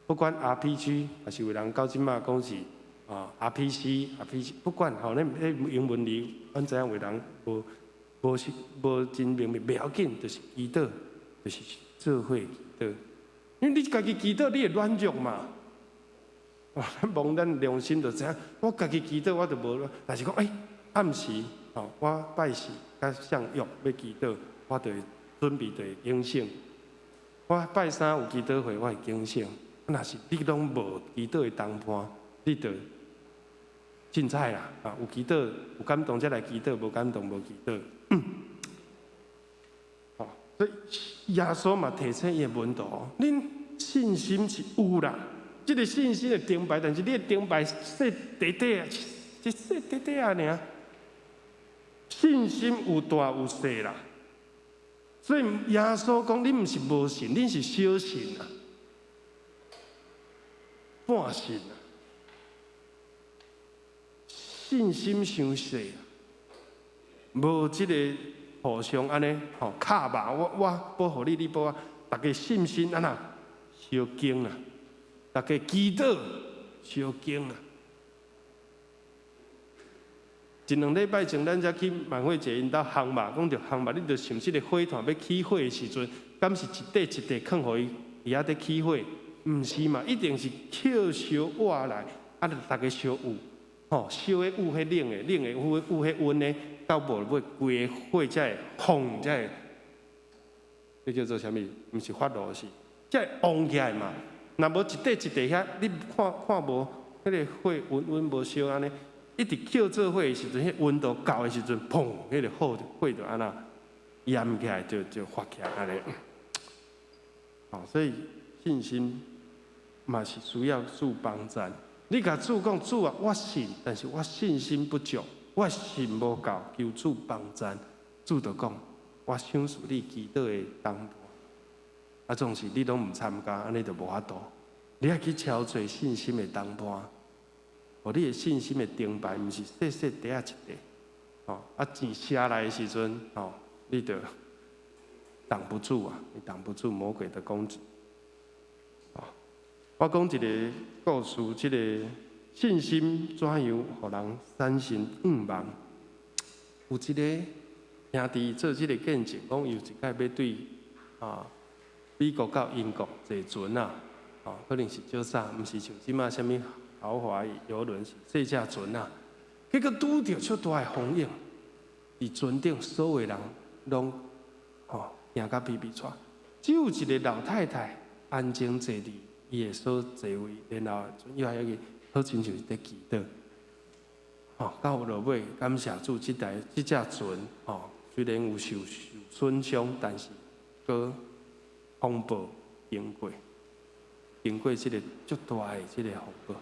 不管 RPG，還是有人到這馬講是啊 RPC、RPG，不管吼，恁彼英文字，阮知影有人無無是無真明白，袂要緊，就是祈禱，就是做伙祈禱。因為你家己祈禱，你會軟弱嘛。咱摸咱良心就知影，我家己祈禱我就無，但是講欸，暗時吼，我拜四佮相約欲祈禱，我就會準備就會警醒。我拜三有祈禱會，我會警醒。若是你攏無祈禱的同伴，你就凊彩啦。啊，有祈禱有感動才來祈禱，無感動無祈禱。吼，所以耶穌嘛提醒伊的門徒，恁信心是有啦，這個信心的燈牌，但是你的燈牌細短短啊，這細短短啊爾。信心有大有細啦，所以耶穌講，恁毋是無信，恁是小信啊，半信啊，信心傷細啊，無這個互相按呢吼敲吧，我我保護你，你保護我，逐家信心按怎相堅啊，逐家祈禱相堅啊。一兩禮拜前，咱才去萬會姐𪜶兜烘肉，講著烘肉，你著想這個火炭欲起火的時陣，敢是一塊一塊囥予伊佇遐佇起火？毋是嘛，一定是抾燒活來，啊，逐家相有，吼，燒的有彼冷的，冷的有有彼溫的，到無尾規个火才會轟，才會，這叫做啥物？毋是發爐是，才會旺起來嘛。若無一塊一塊遐，你看看無，彼個火溫溫無燒按呢？一直抾做火的時陣，彼溫度夠的時陣，砰！彼個火火就按怎炎起來，就就發起來按呢。哦，所以信心嘛是需要主幫贊。你共主講主啊，我信，但是我信心不足，我信無夠，求主幫贊。主就講，我賞賜你祈禱的同伴。啊，總是你攏毋參加，按呢就無法度。你愛去敲揣信心的同伴。哦，你的信心的燈牌，毋是細細塊仔一塊，哦，啊錢射來的時陣，哦，你就擋不住啊，你擋不住魔鬼的攻擊。哦，我講一個故事，這個信心怎樣予人產生向望？有一个兄弟做這个見證，講有一擺欲對美國到英國坐船啊，哦，可能是少早，毋是像這馬啥物豪華郵輪，是細隻船啊。結果拄著足大的風湧，佇船頂所有人攏吼驚甲皮皮掣，只有一个老太太安靜坐佇伊的所座位，然後伊還去好親像是佇祈禱。吼，到落尾感謝主，這隻船吼，雖然有受損傷，但是閣風暴經過，經過這个足大的這个風暴。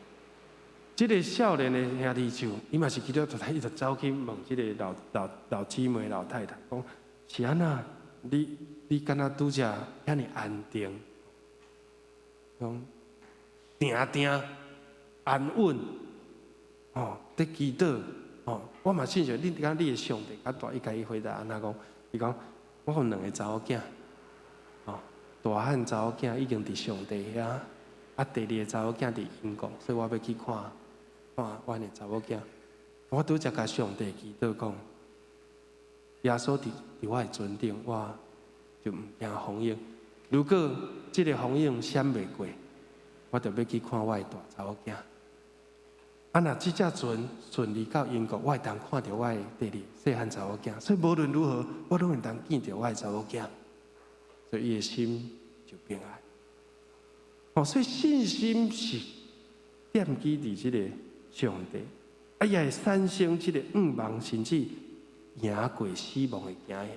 這个少年的兄弟就，伊嘛是基督徒，伊就走去問這个老姊妹、老太太，講是按怎？你敢若拄才遐爾安定，講定定安穩，吼，佇祈禱，吼，我嘛親像你講你的上帝較大，伊共伊回答按怎講？伊講我有兩个查某囝，吼，大漢查某囝已經佇上帝遐，啊，第二个查某囝佇英國，所以我欲去看看阮的查某囝。我拄才共上帝祈禱講，耶穌佇我的船頂，我就毋驚風湧。如果這个風湧閃袂過，我就欲去看我的大查某囝。啊，若這隻船順利到英國，我會當看著我的第二細漢查某囝。所以無論如何，我攏會當見著我的查某囝。所以伊的心就平安。哦，所以信心是奠基佇這个上帝，啊，也會產生這个向望，甚至贏過死亡的驚嚇。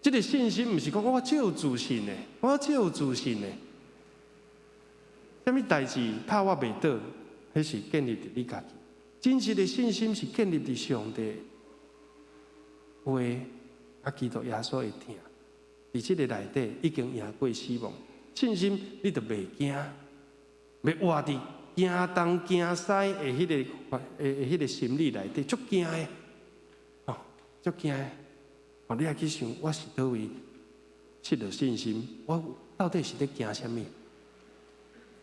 這个信心毋是講我足有自信的，我足有自信的。啥物代誌拍我袂倒，彼是建立佇你家己。真實的信心是建立佇上帝話，啊，基督耶穌的疼，佇這个內底已經贏過死亡。信心你就袂驚，袂活佇驚東驚西的彼个心理內底，足驚的，哦，足驚的。哦，你愛去想，我是佗位失落信心，我到底是咧驚啥物？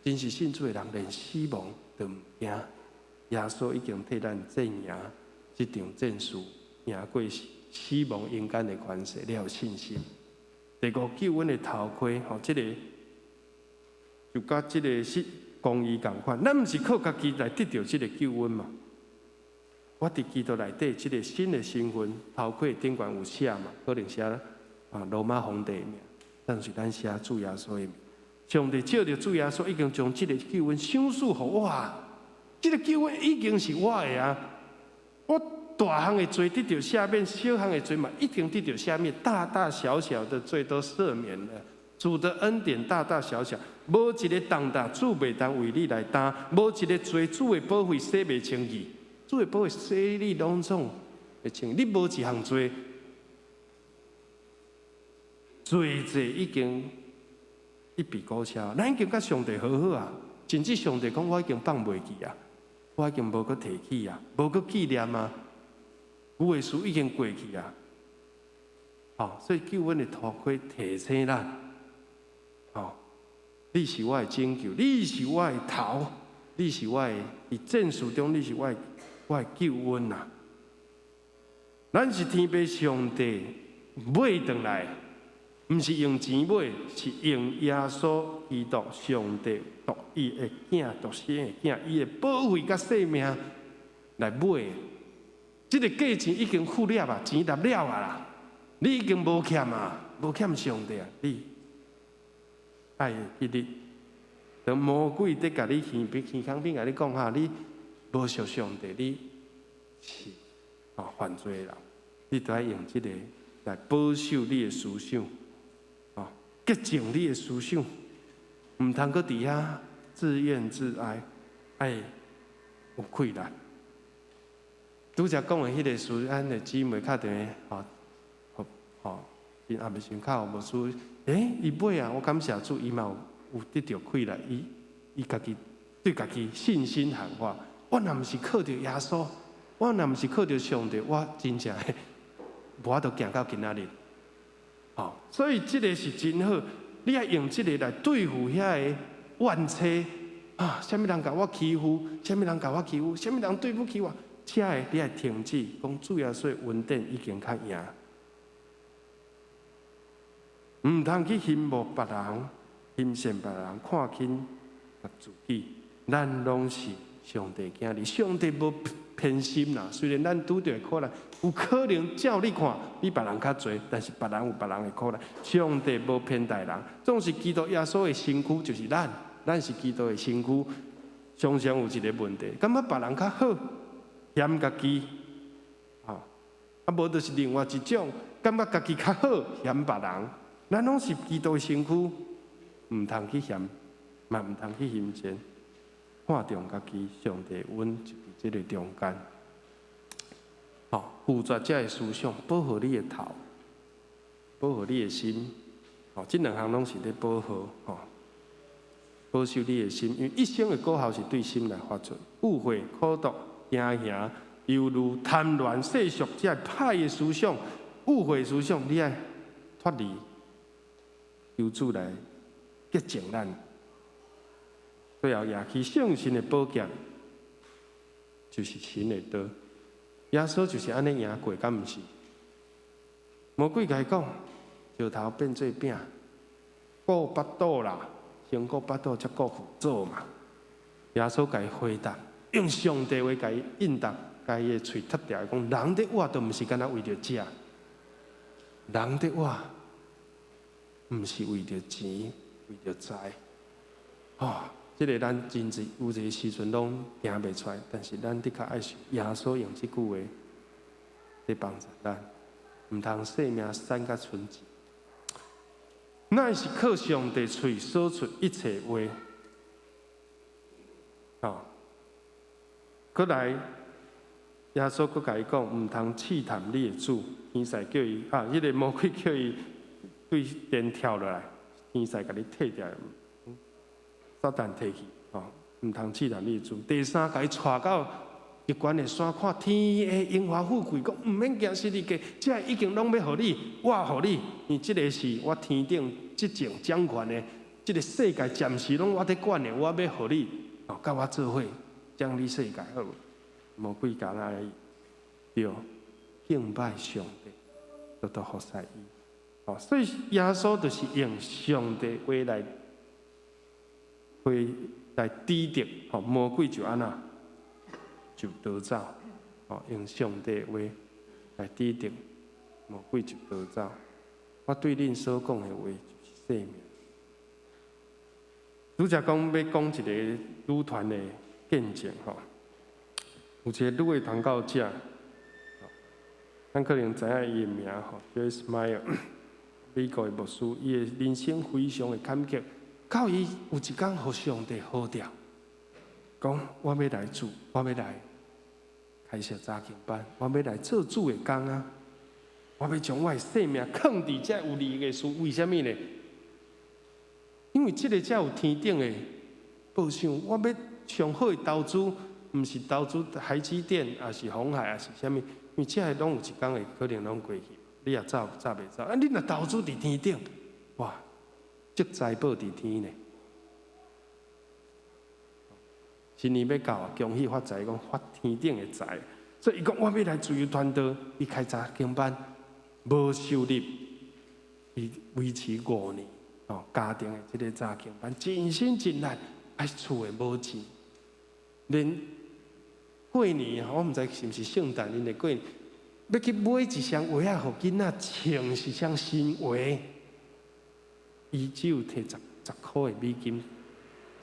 真是信主的人，連死亡都毋驚。耶穌已經替咱戰贏這場戰事，贏過死亡陰間的權勢，你有信心。第五，救恩的頭盔，吼，這个就佮這个是公義仝款。咱毋是靠家己來得著這个救恩嘛？我佇基督內底這个新的身份，頭盔頂懸有寫嘛？可能寫啊羅馬皇帝的名，但是咱寫主耶穌的名。上帝藉著主耶穌已經將這个救恩賞賜予我，這个救恩已經是我的啊！我大項的罪得著赦免，小項的罪嘛一定得著赦免，大大小小的罪都赦免了。主的恩典大大小小，無一个重擔主袂當為你來擔，無一个罪主的寶血洗袂清去，主的寶血洗你攏總會清。你無一項罪，罪債已經一筆勾銷，咱已經佮上帝和好啊！甚至上帝講我已經放袂記啊，我已經無閣提起啊，無閣紀念啊，舊的事已經過去啊。哦，所以救恩的頭盔提醒咱，哦，你是我的拯救，你是我的頭，你是我的佇戰事中，你是我的救恩啊！咱是天父上帝買轉來，毋是用錢買，是用耶穌基督上帝獨一的囝、獨生的囝，伊的寶血佮性命來買。這个價錢已經付了啊，錢納了啊啦，你已經無欠啊，無欠上帝啊，你愛記得，當魔鬼佇共你耳邊耳孔邊共你講哈，你無屬上帝，你是犯罪的人，你著愛用這个來保守你的思想，哦，潔淨你的思想，毋通閣佇遐自怨自哀，愛有氣力。拄才講的彼个事，咱的姊妹敲電話，吼，吼，因阿未先敲牧師，伊尾啊，我感謝主，伊嘛有得著氣力，伊家己對家己信心喊話。我若毋是靠著耶穌，我若毋是靠著上帝，我真正無法度行到今仔日。吼，所以這个是真好，你愛用這个來對付遐个怨妻，啊，啥物人共我欺負，啥物人共我欺負，啥物人對不起我，這个你愛停止，講主耶穌恩典已經較贏。毋通去羨慕別人，欣羨別人，看輕自己。咱攏是上帝囝兒，上帝無偏心啦。雖然咱拄著苦難，有可能照你看比別人較濟，但是別人有別人的苦難。上帝無偏待人，總是基督耶穌的身軀就是咱，咱是基督的身軀。常常有一個問題，感覺別人較好，嫌家己，啊，無就是另外一種，感覺家己較好，嫌別人。咱攏是基督的身軀，毋通去嫌，嘛毋通去嫌賤。看重家己，上帝阮就佇這个中間。吼，拒絕這个思想，保護你的頭，保護你的心。吼，這兩項攏是咧保護，吼，保守你的心，因為一生的果效是對心來發出。誤會、苦毒、驚嚇、憂慮、貪戀、世俗，這个歹的思想、誤會思想，你愛脫離，求主來潔淨咱。最後，舉起聖神的寶劍，就是神的道。耶穌就是按呢贏過，敢毋是？魔鬼共伊講，石頭變做餅，顧腹肚啦，先顧腹肚，才顧腹做嘛。耶穌共伊回答，用上帝話共伊應答，共伊的喙脫掉，講人佇活都毋是干焦為著食，人佇活毋是為著錢，為著財。哦，這个咱真濟有一个時陣攏行袂出來，但是咱的確愛是耶穌用這句話佇幫助咱，毋通性命散甲賰錢。乃是靠上帝喙所出一切話。哦，閣來，耶穌閣共伊講，毋通試探你的主。天使叫伊啊，彼个魔鬼叫伊對天跳落來，天使共你退掉，撒旦退去，哦，毋通試探你的主。第三，共伊帶到極懸的山，看天的榮華富貴，講毋免驚十字架，這已經攏欲予你，我予你，因為這个是我天頂執政掌權的，這个世界暫時攏我佇管的，我欲予你，哦，佮我做伙掌理世界，好無？魔鬼共咱對敬拜上帝，就都服侍伊。哦，所以耶穌就是用上帝話來回來抵擋，吼魔鬼就按怎就逃走，哦，用上帝話來抵擋魔鬼就逃走。我對恁所講的話就是生命。拄才講欲講一个女團的見證吼，有一个女的傳教者，咱可能知影伊的名吼，Joyce Meyer，美國的牧師，伊的人生非常的坎坷，到伊有一工予上帝呼召，講我欲來做，我欲來開設查經班，我欲來做主的工啊！我欲將我的性命囥佇這有利的事，為啥物呢？因為這个才有天頂的報賞。我欲上好的投資，毋是投資台積電，抑是鴻海，抑是啥物？因為這个攏有一工會可能攏過去，你也走走袂走。啊，你若投資佇天頂，哇，積財寶佇天呢。新年欲到啊，恭喜發財，講發天頂的財。所以伊講我欲來自由傳道，伊開查經班，無收入，伊維持5年，哦，家庭的這个查經班，盡心盡力，啊，厝的無錢，連過年我毋知是毋是聖誕，𪜶的過年，欲去買一雙鞋仔，予囡仔穿是雙新鞋，伊只有提十箍的美金，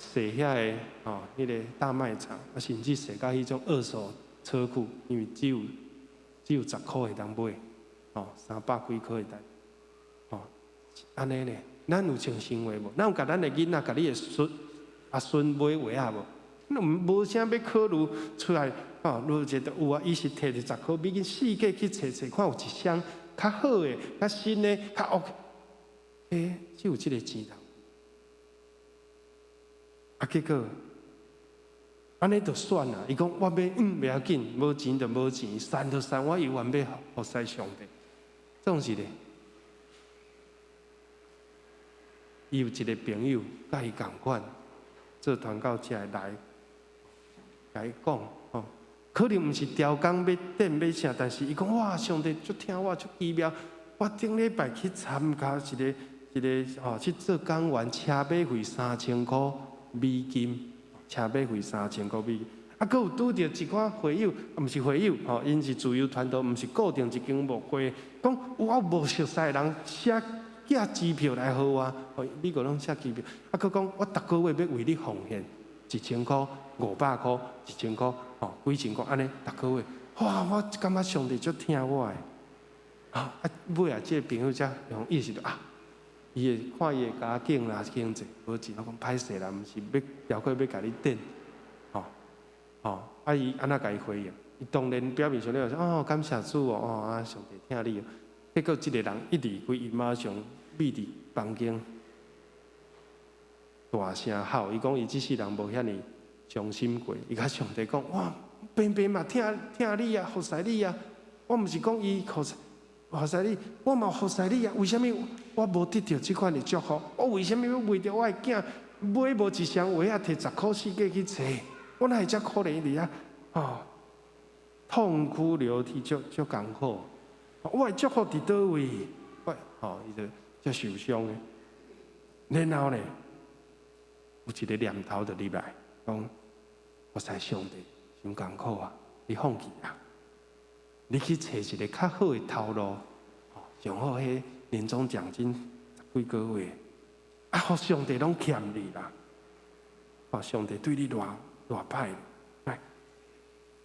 踅遐个吼，彼个大賣場，啊，甚至踅到彼種二手車庫，因為只有十箍會當買，吼，三百幾箍會當，吼，按呢呢，咱有穿新鞋無？咱有共咱的囡仔、共你的孫、阿孫買鞋仔無？咱無啥欲考慮出來，吼，愈一個有啊，伊是提著十箍美金，四界去揣揣，看有一雙較好的、較新的、較 OK，欸，只有這个錢通。啊，結果按呢就算啦。伊講我欲，袂要緊，無錢就無錢，散就散，我猶原欲服侍上帝。總是咧，伊有一个朋友佮伊仝款，做傳教者來，共伊講吼，可能毋是刁工欲等欲啥，但是伊講哇，上帝足疼我，足奇妙。我頂禮拜去參加一个一个吼，去做講員，車馬費三千箍美金，車馬費三千箍美金。啊，閣有拄著一寡會友，毋是會友吼，𪜶是自由傳道，毋是固定一間牧會，講我無熟似的人寫寄支票來予我，吼，美國攏寫支票。啊，閣講我逐個月欲為你奉獻一千箍、500箍、一千箍，吼，幾千箍，按呢逐個月。哇！我感覺上帝足疼我的。啊，尾仔這個朋友才用意識到啊，伊會看伊的家境啦、經濟無錢，我講歹勢啦，毋是欲刁過欲共你等，吼吼，啊伊按怎共伊回應？伊當然表面上咧說哦，感謝主哦，哦啊上帝疼你哦。結果這個人一離開，伊馬上覕佇房間大聲哭。伊講伊這世人無遐爾傷心過。伊共上帝講：哇，平平嘛疼疼你啊，服侍你啊。我毋是講伊服侍服侍你，我嘛服侍你啊。為啥物我無得著這款的祝福？我為啥物欲為著我的囝買無一雙鞋仔，摕10箍四過去揣？我哪會遮可憐佇遐？哦，痛哭流涕，足足艱苦。我的祝福佇佗位？我吼，伊就足受傷的。然後呢，有一個念頭就入來，講：我知上帝傷艱苦啊，你放棄啊！你去揣一個較好的頭路，上好彼年終獎金十幾個月，啊，予上帝攏欠你啦！哦，上帝對你偌偌歹，來，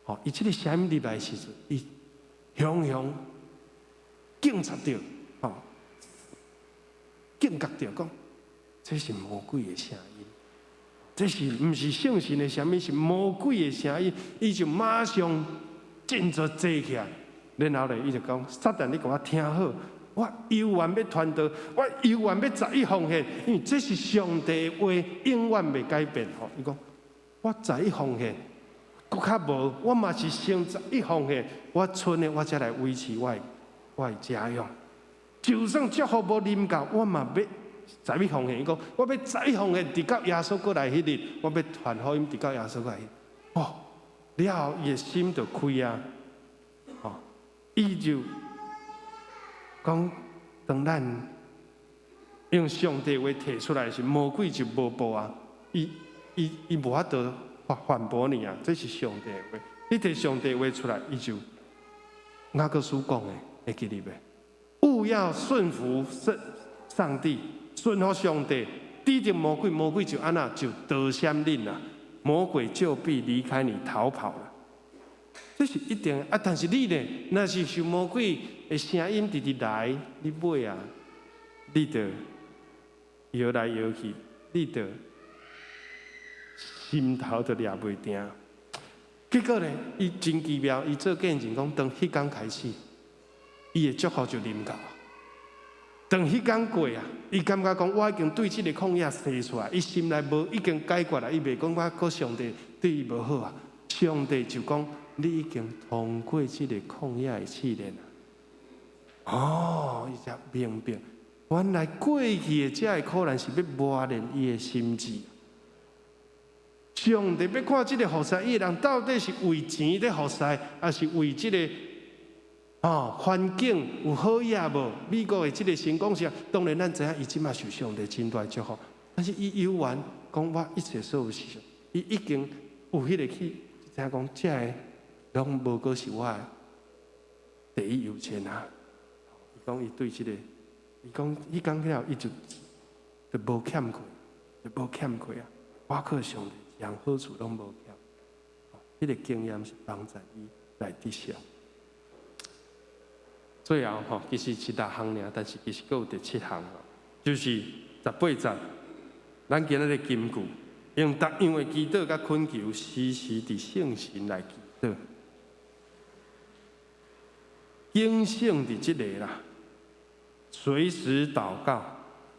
吼，伊這個聲音入來的時陣，伊雄雄警察著，吼，警覺著講，這是魔鬼的聲音，這是毋是聖神的聲音，是魔鬼的聲音，伊就馬上振作坐起來，然後咧，伊就講：撒旦，你共我聽好，我猶原欲傳道，我猶原欲十一奉獻，因為這是上帝的話，永遠袂改變。吼，伊講我十一奉獻，閣較無，我嘛是先十一奉獻，我賰的我才來維持我的家用。就算祝福無臨到，我嘛欲十一奉獻。伊講我欲十一奉獻，直到耶穌閣來彼日，我欲傳福音，直到耶穌閣來。哦，了後伊的心就開啊，哦，伊就講，當咱用上帝話提出來時，魔鬼就無步啊，伊無法度反駁你啊，這是上帝的話。你提上帝話出來，伊就雅各書講的，會記得袂？務要順服聖上帝，順服上帝，抵擋魔鬼，魔鬼就按怎就躲閃恁啦，魔鬼就必離開你逃跑了。這是一定啊！但是你呢，若是受魔鬼的聲音直直來，你尾啊，你就搖來搖去，你就心頭就掠袂定。結果呢，伊真奇妙，伊做見證講，當彼工開始，伊的祝福就臨到。當彼工過啊，伊感覺講我已經對這个曠野生出來，伊心內無已經解決啦，伊袂講我閣上帝對伊無好啊。上帝就講，你已經通過這个曠野的試煉啦。哦，伊才明白，原來過去的這个苦難是欲磨練伊的心志。上帝欲看這个服侍伊的人到底是為錢咧服侍，抑是為這个哦環境有好野無？美國的這个成功是，當然咱知影伊這馬受上帝真大祝福，但是伊猶原講我一切所有事情，伊已經有彼个去知影講，這个攏無過是我的第一優先啊！伊講伊對這个，伊講彼工了後，伊就無欠過，就無欠過啊！我靠上帝，一項好處攏無欠。彼个經驗是幫助伊來得勝。最後吼，其實是六項爾，但是其實閣有第七項吼，就是18節，咱今仔日金句，用逐樣的祈禱佮懇求，時時佇聖神內祈禱。警醒佇這个啦，隨時禱告，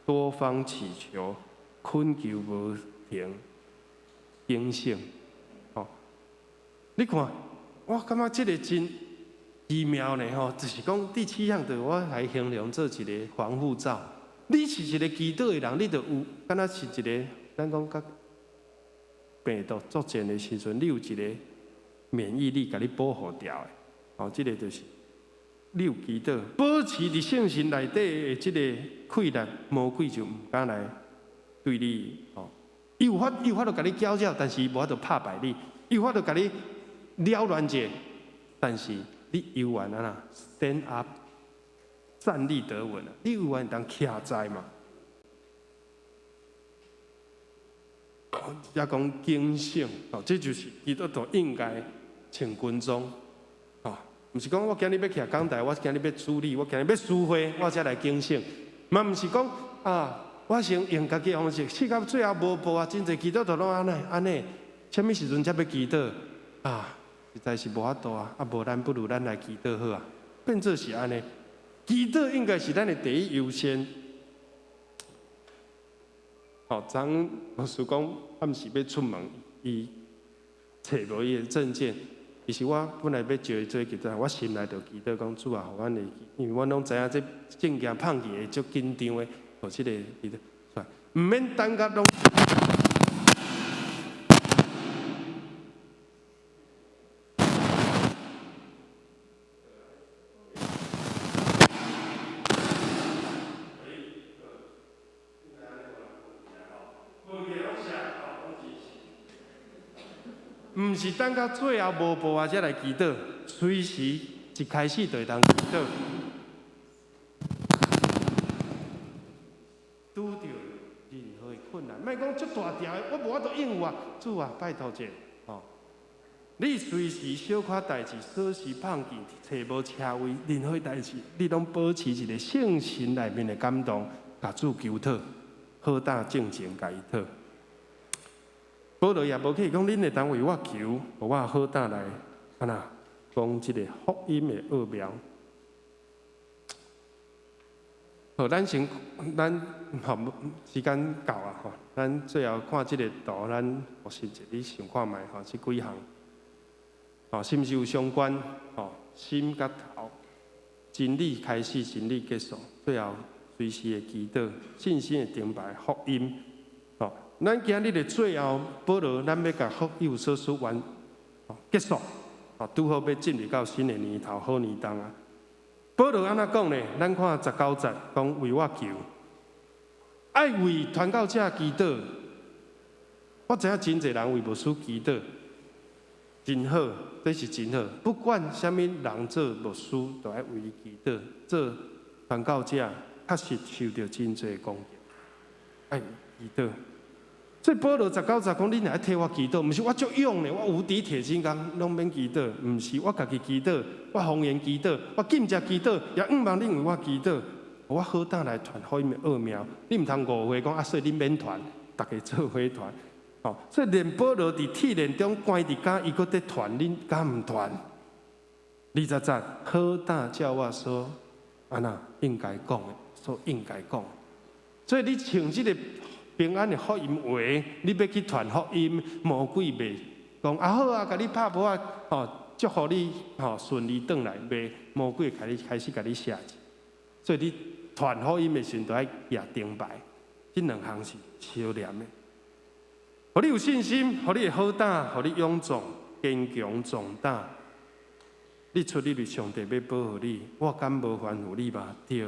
多方祈求，懇求無停，警醒。吼，你看，我感覺這个真奇妙呢吼，就是講第七項，就我來形容做一个防護罩。你是一个祈禱的人，你就有，敢若是一个，咱講較病毒作戰的時陣，你有一個免疫力，共你保護牢的。哦，這個就是你有祈禱，保持佇聖神內底的這个氣力，魔鬼就毋敢來對你。哦，伊有法度共你攪擾，但是伊無法度拍敗你；伊有法度共你擾亂者，但是你猶原按怎 stand up，站立得穩啊！你猶原會當徛在嘛？也講警醒，哦，這就是基督徒應該穿軍裝，哦，毋是講我今日欲徛講台，我今日欲主禮，我今日欲司會，我才來警醒。嘛毋是講啊，我先用家己的方式，試到最後無步啊，真濟基督徒攏按呢按呢，啥物時陣才欲祈禱啊？實在是無法度啊！啊，無咱不如咱來祈禱好啊。變做是按呢，祈禱應該是咱的第一優先。哦，張牧師講暗時欲出門，伊揣無伊的證件。其實我本來欲招伊做祈禱，我心內就祈禱講主啊，予阮會記，因為阮攏知影這證件放去會足緊張的，予這個祈禱出來，毋免等甲攏。毋是等到最後無步啊，才來祈禱，隨時一開始就會當祈禱。拄著任何的困難，莫講足大條的，我無法度應付啊！主啊，拜託者，吼，你隨時小可代誌，鎖匙放去，揣無車位，任何代誌，你攏保持一个聖神內面的感動，共主求討，好膽正前共伊討。保羅也無去講，恁會當為我求，予我好膽來，按怎講這个福音的奧妙。好，咱先，咱吼時間到啊吼，咱最後看這个圖，咱復習者，你想看覓吼？這幾項，吼，是毋是有相關？吼，心佮頭，真理開始，真理結束，最後隨時會祈禱，信心的燈牌，福音。咱今日的最後，保羅，咱欲共以弗所書完結束，拄好欲進入到新的年頭，好年冬啊。保羅按怎講呢？咱看19節，講為我求，愛為傳教者祈禱。我知影真濟人為牧師祈禱，真好，這是真好。不管啥物人做牧師，都愛為伊祈禱。做傳教者，確實受著真濟攻擊，愛祈禱。所以保羅19節講，恁若愛替我祈禱，毋是我足勇的，我無敵鐵金剛，攏免祈禱。毋是我家己祈禱，我方言祈禱，我禁食祈禱，也向望恁為我祈禱，我好膽來傳福音的奧妙。你毋通誤會講啊，所以恁免傳，逐家做伙傳。哦，所以連保羅佇鐵鏈中關佇監，伊閣佇傳，恁敢毋傳？20節，好膽照我所按怎應該講的，所應該講。所以你穿這个平安的福音話，你欲去傳福音，魔鬼袂講啊好啊，共你拍噗仔，吼，祝福你吼順利轉來，袂魔鬼開始開始共你寫字。所以你傳福音的時陣，都愛舉燈牌，這兩項是相連的。予你有信心，予你會好膽，予你勇壯、堅強、壯膽。你出入上帝欲保護你，我敢無吩咐你嗎？對。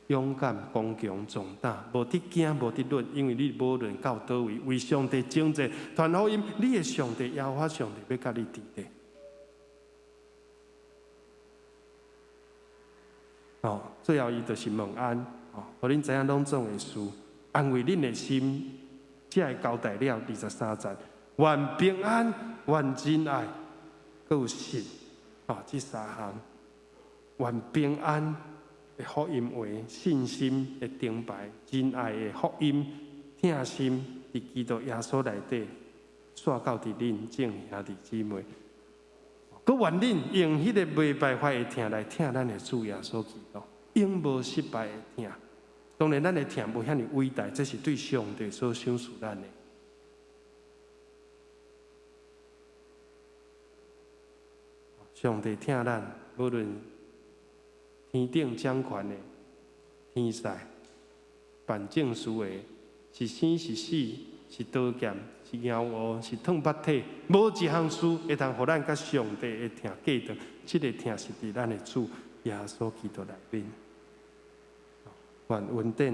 勇敢、剛強、壯膽，無得驚，無得論，因為你無論到佗位，為上帝征戰、傳福音，你的上帝、耶和華上帝欲佮你佇咧。哦，最後伊就是問安，哦，予恁知影攏總的事，安慰恁的心，才會交代了。23節，願平安，願仁愛，閣有信，哦，這三項，願平安的福音話，信心的燈牌，仁愛的福音，疼心佇基督耶穌內底，煞到佇恁眾兄弟姊妹。閣願恁用彼个袂敗壞的疼來疼咱的主耶穌基督，永無失敗的疼。當然，咱的疼無遐爾偉大，這是對上帝所賞賜咱的。上帝疼咱，無論天頂掌權的天使、辦正事的，是生是死，是刀劍，是妖狐，是烫腹体，無一項事會通予咱佮上帝的疼隔斷。這个疼是佇咱的主耶穌基督內面，願恩典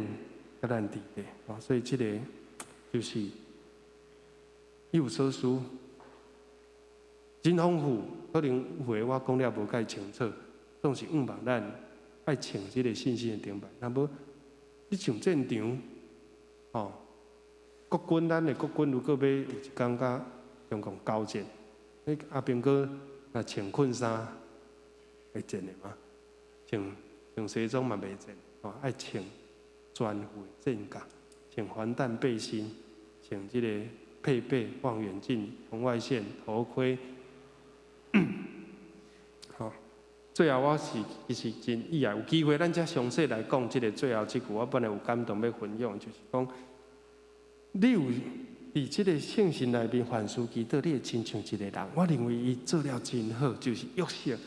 佮咱佇咧。所以這个就是以弗所書真豐富，可能有話我講了無蓋清楚，總是向望咱愛穿這个信心的燈牌。若無你上戰場，吼，國軍咱的國軍如果欲有一工佮中共交戰，你阿兵哥若穿困衫會戰的嗎？穿穿西裝嘛袂戰，吼，愛穿全副的戰甲，穿防彈背心，穿這個配備望遠鏡、紅外線、頭盔。吼，最後我是其實真意外，有機會咱才詳細來講這个最後這句，我本來有感動欲分享，就是講，你有佇這个聖神內面凡事祈禱，你會親像一个人。我認為伊做了真好，就是約瑟，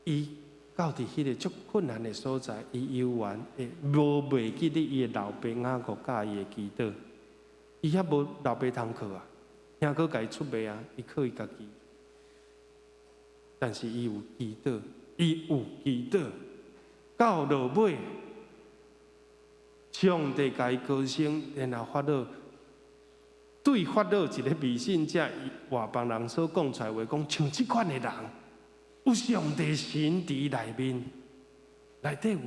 伊到佇彼个足困難的所在，伊猶原會無袂記得伊的老爸雅各教伊的祈禱，伊遐無老爸通靠啊，兄哥共伊出賣啊，伊靠伊家己。但是伊有祈禱，伊有祈禱，到落尾，上帝共伊高升，然後法老對法老一个迷信者，外邦人所講出來話，講像這款的人，有上帝神佇內面，內底有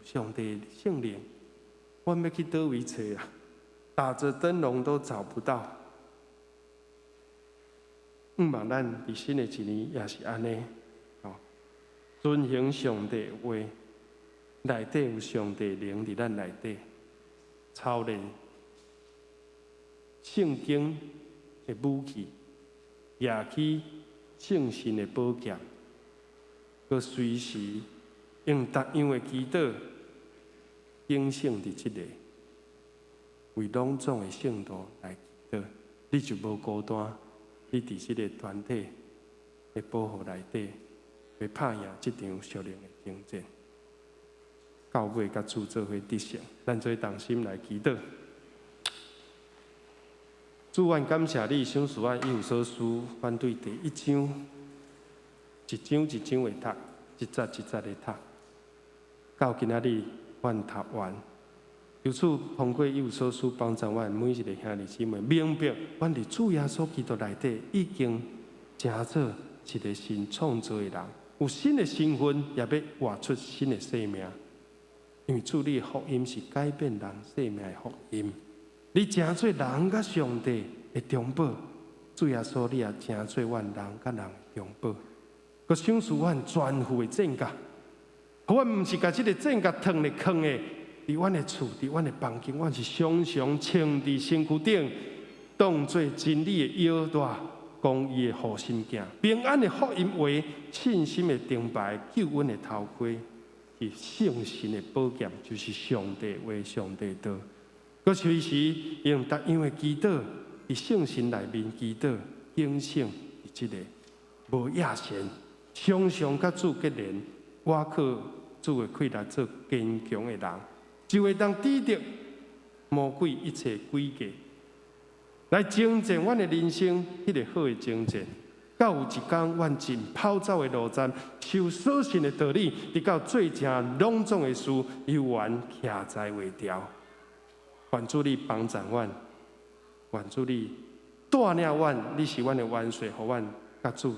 上帝聖靈，阮欲去佗位揣啊？打著燈籠都找不到。向望咱佇新的一年也是按呢，吼，遵行上帝的話，內底有上帝靈佇咱內底，操練聖經的武器，舉起聖神的寶劍，閣隨時用逐樣的祈禱，警醒佇這个，為攏總的聖徒來祈禱，你就無孤單。你佇這个團體的保護內底，會拍贏這場屬靈的爭戰，到尾佮主做伙得勝。咱做同心來祈禱。主，阮感謝你，賞賜阮以弗所書，阮對第一章，一章一章的讀，一節一節的讀，到今仔日，阮讀完。求主通過以弗所書幫助阮每一个兄弟姊妹明白，阮佇主耶穌基督內底已經成做一个新創造的人，有新的身份，也欲活出新的生命。因為主你的福音是改變人生命的福音，你成做人佮上帝的中保，主耶穌你也成做阮人佮人的中保，閣賞賜阮全副的戰甲，予阮毋是共這个戰甲囥咧囥的。佇阮的厝，佇阮的房間，阮是常常穿佇身軀頂，當做真理的腰帶，公義的護心鏡，平安的福音話，信心的燈牌，救恩的頭盔，是聖神的寶劍，就是上帝話、上帝道。閣隨時用逐樣的祈禱，佇聖神內面祈禱，警醒佇這个無野心，常常佮主結連，倚靠主的氣力做堅強的人。就會當抵擋魔鬼一切詭計，來征戰阮的人生，彼个好的征戰。到有一工，阮盡跑走的路程，受所信的道理，直到做成攏總的事，猶原徛在袂牢。願主你幫助阮，願主你帶領阮，你是阮的元帥，予阮佮主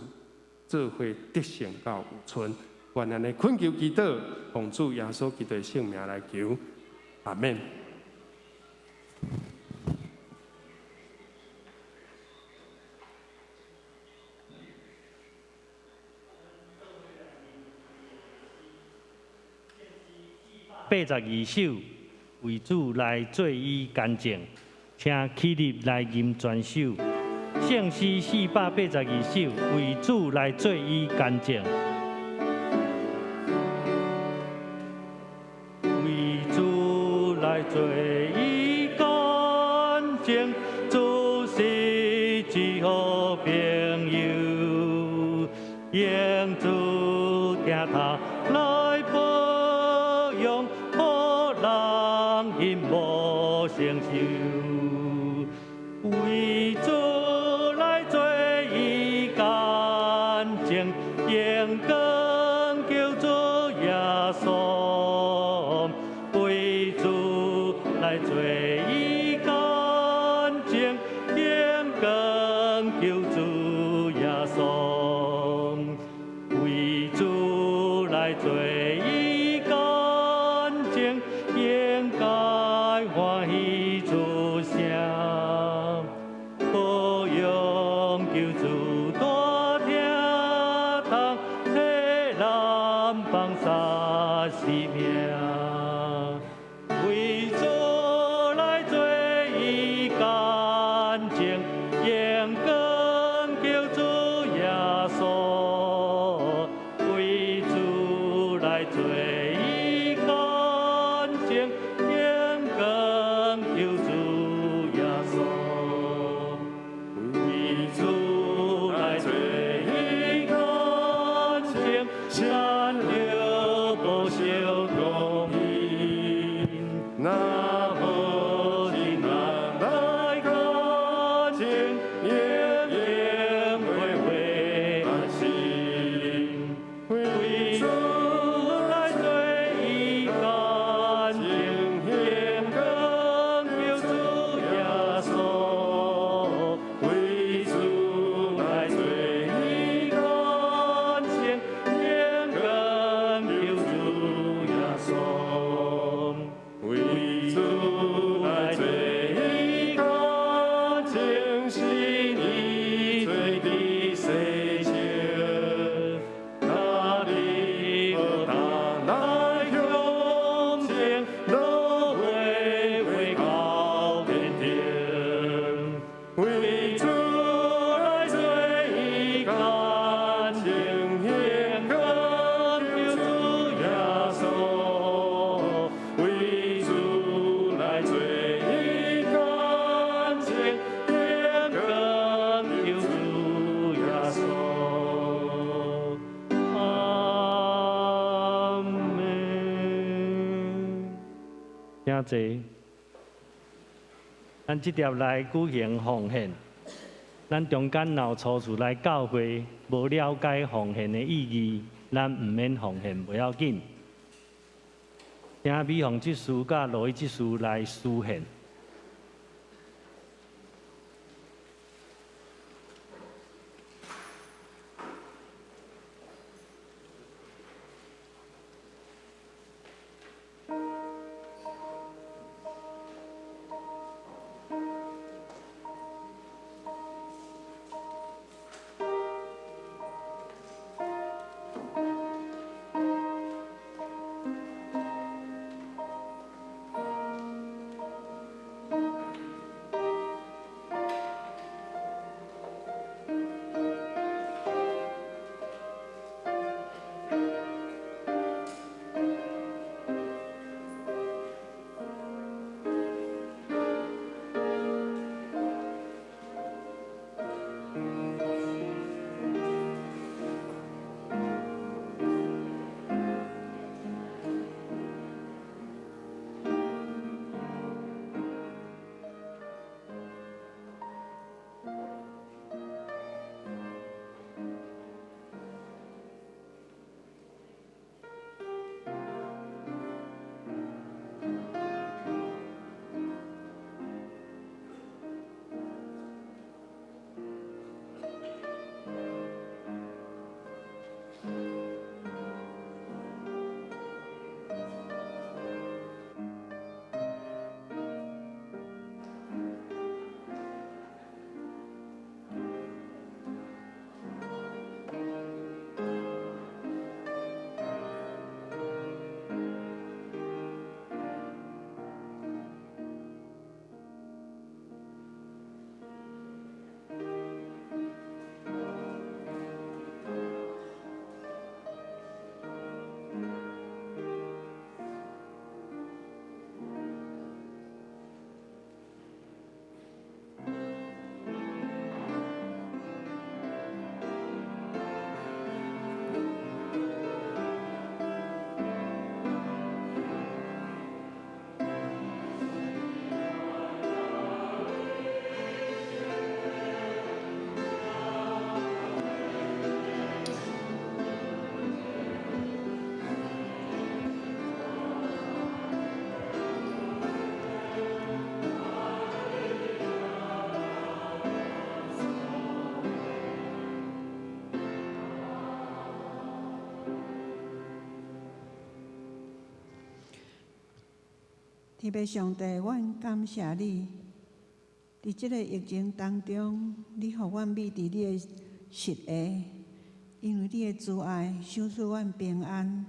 做伙得勝到有賰。願按呢懇求祈禱，奉主耶穌基督的聖名來求。阿們。82首，為主來做伊乾淨，請起立來吟全首。聖詩482首，為主來做伊乾淨。為主來做伊乾淨，主是至好朋友，用主鏡頭來保養，予人因無成就。救主耶穌，為主來做伊見證，應該歡喜出聲，好讓救主大聽通，替咱放殺死命。為主來做伊見證，應該救主耶穌。為主來做伊見證，應該救主耶穌。為主來做伊見證，咱著報仇公義。若無真人來見證，永永袂會安心。為主來做伊見證，應該救主耶穌。為主來做伊見證，應該救主耶穌。為主來做伊見證，信義做的洗淨，哪裡何當來向前，落會會到天庭。為主來做伊見證，應該救主耶穌。為主來做伊見證，應該救主耶穌。阿們。請坐。咱這碟來舉行奉獻，咱中間若有初次來教會，無了解奉獻的意義，咱毋免奉獻，無要緊。請美鳳執事佮羅伊執事來司獻。天父上帝，阮感謝你，佇這個疫情當中，你予阮覕佇你的膝下，因為你的慈愛，賞賜阮平安。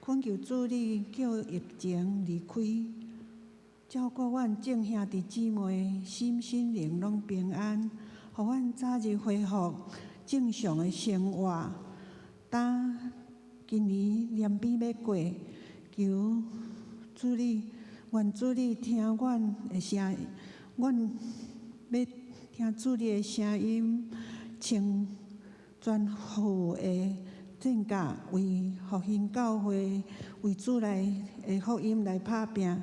懇求主你叫疫情離開，照顧阮眾兄弟姊妹身心靈攏平安，予阮早日恢復正常的生活。當今年年尾欲過，求主你，願主你聽阮的聲，阮欲聽主你的聲音，穿全副的戰甲，為復興教會，為主來的福音來拍拚。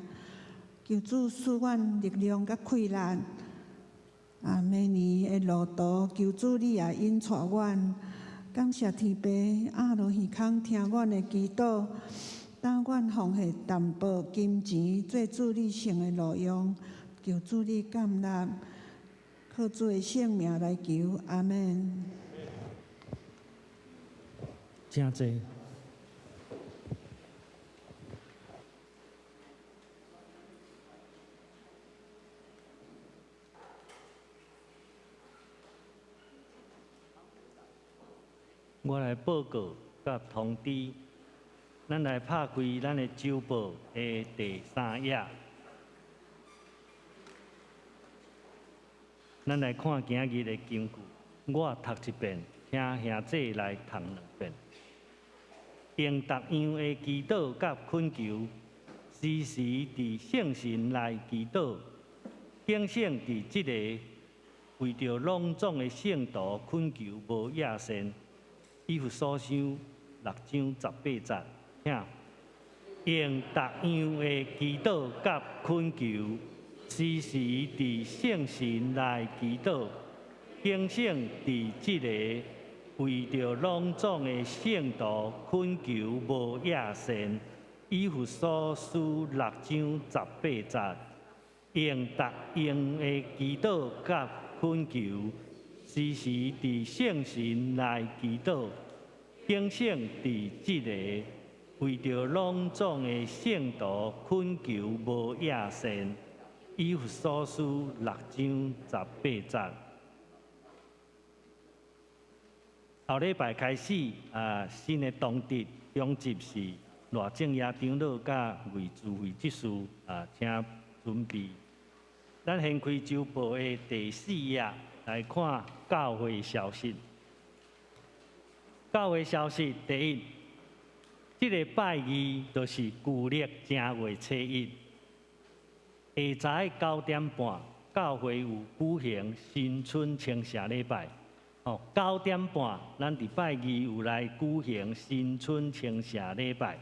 求主賜阮力量佮氣力。啊，明年的路途，求主你也引帶阮。感謝天父亞羅耳空聽阮的祈禱，當阮奉獻淡薄金錢做主你聖的路用，求主你感納，靠主的聖名來求，阿們。請坐。我來報告佮通知，咱來拍開咱的週報的第三頁，咱來看今日的經句。我讀一遍，請兄姊來讀兩遍。用逐樣的祈禱佮懇求，時時佇聖神內祈禱，警醒佇這个為著攏總的聖徒懇求無厭倦。以弗所書六章十八節，請用逐樣的祈禱佮懇求，時時佇聖神內祈禱，警醒佇這个為著攏總的聖徒懇求無厭倦。以弗所書六章十八節，用逐樣的祈禱佮懇求，時時佇聖神內祈禱，警醒佇這个為著攏總的聖徒懇求無厭倦。以弗所書六章十八節。後禮拜開始啊，新的堂直長執是賴正野長老佮魏慈惠執事啊，請準備。咱掀開週報的第四頁來看教會消息。教會消息第一，這个拜二就是舊曆正月初一，下晝9點半，教會有舉行新春稱謝禮拜。哦，九點半，咱佇拜二有來舉行新春稱謝禮拜。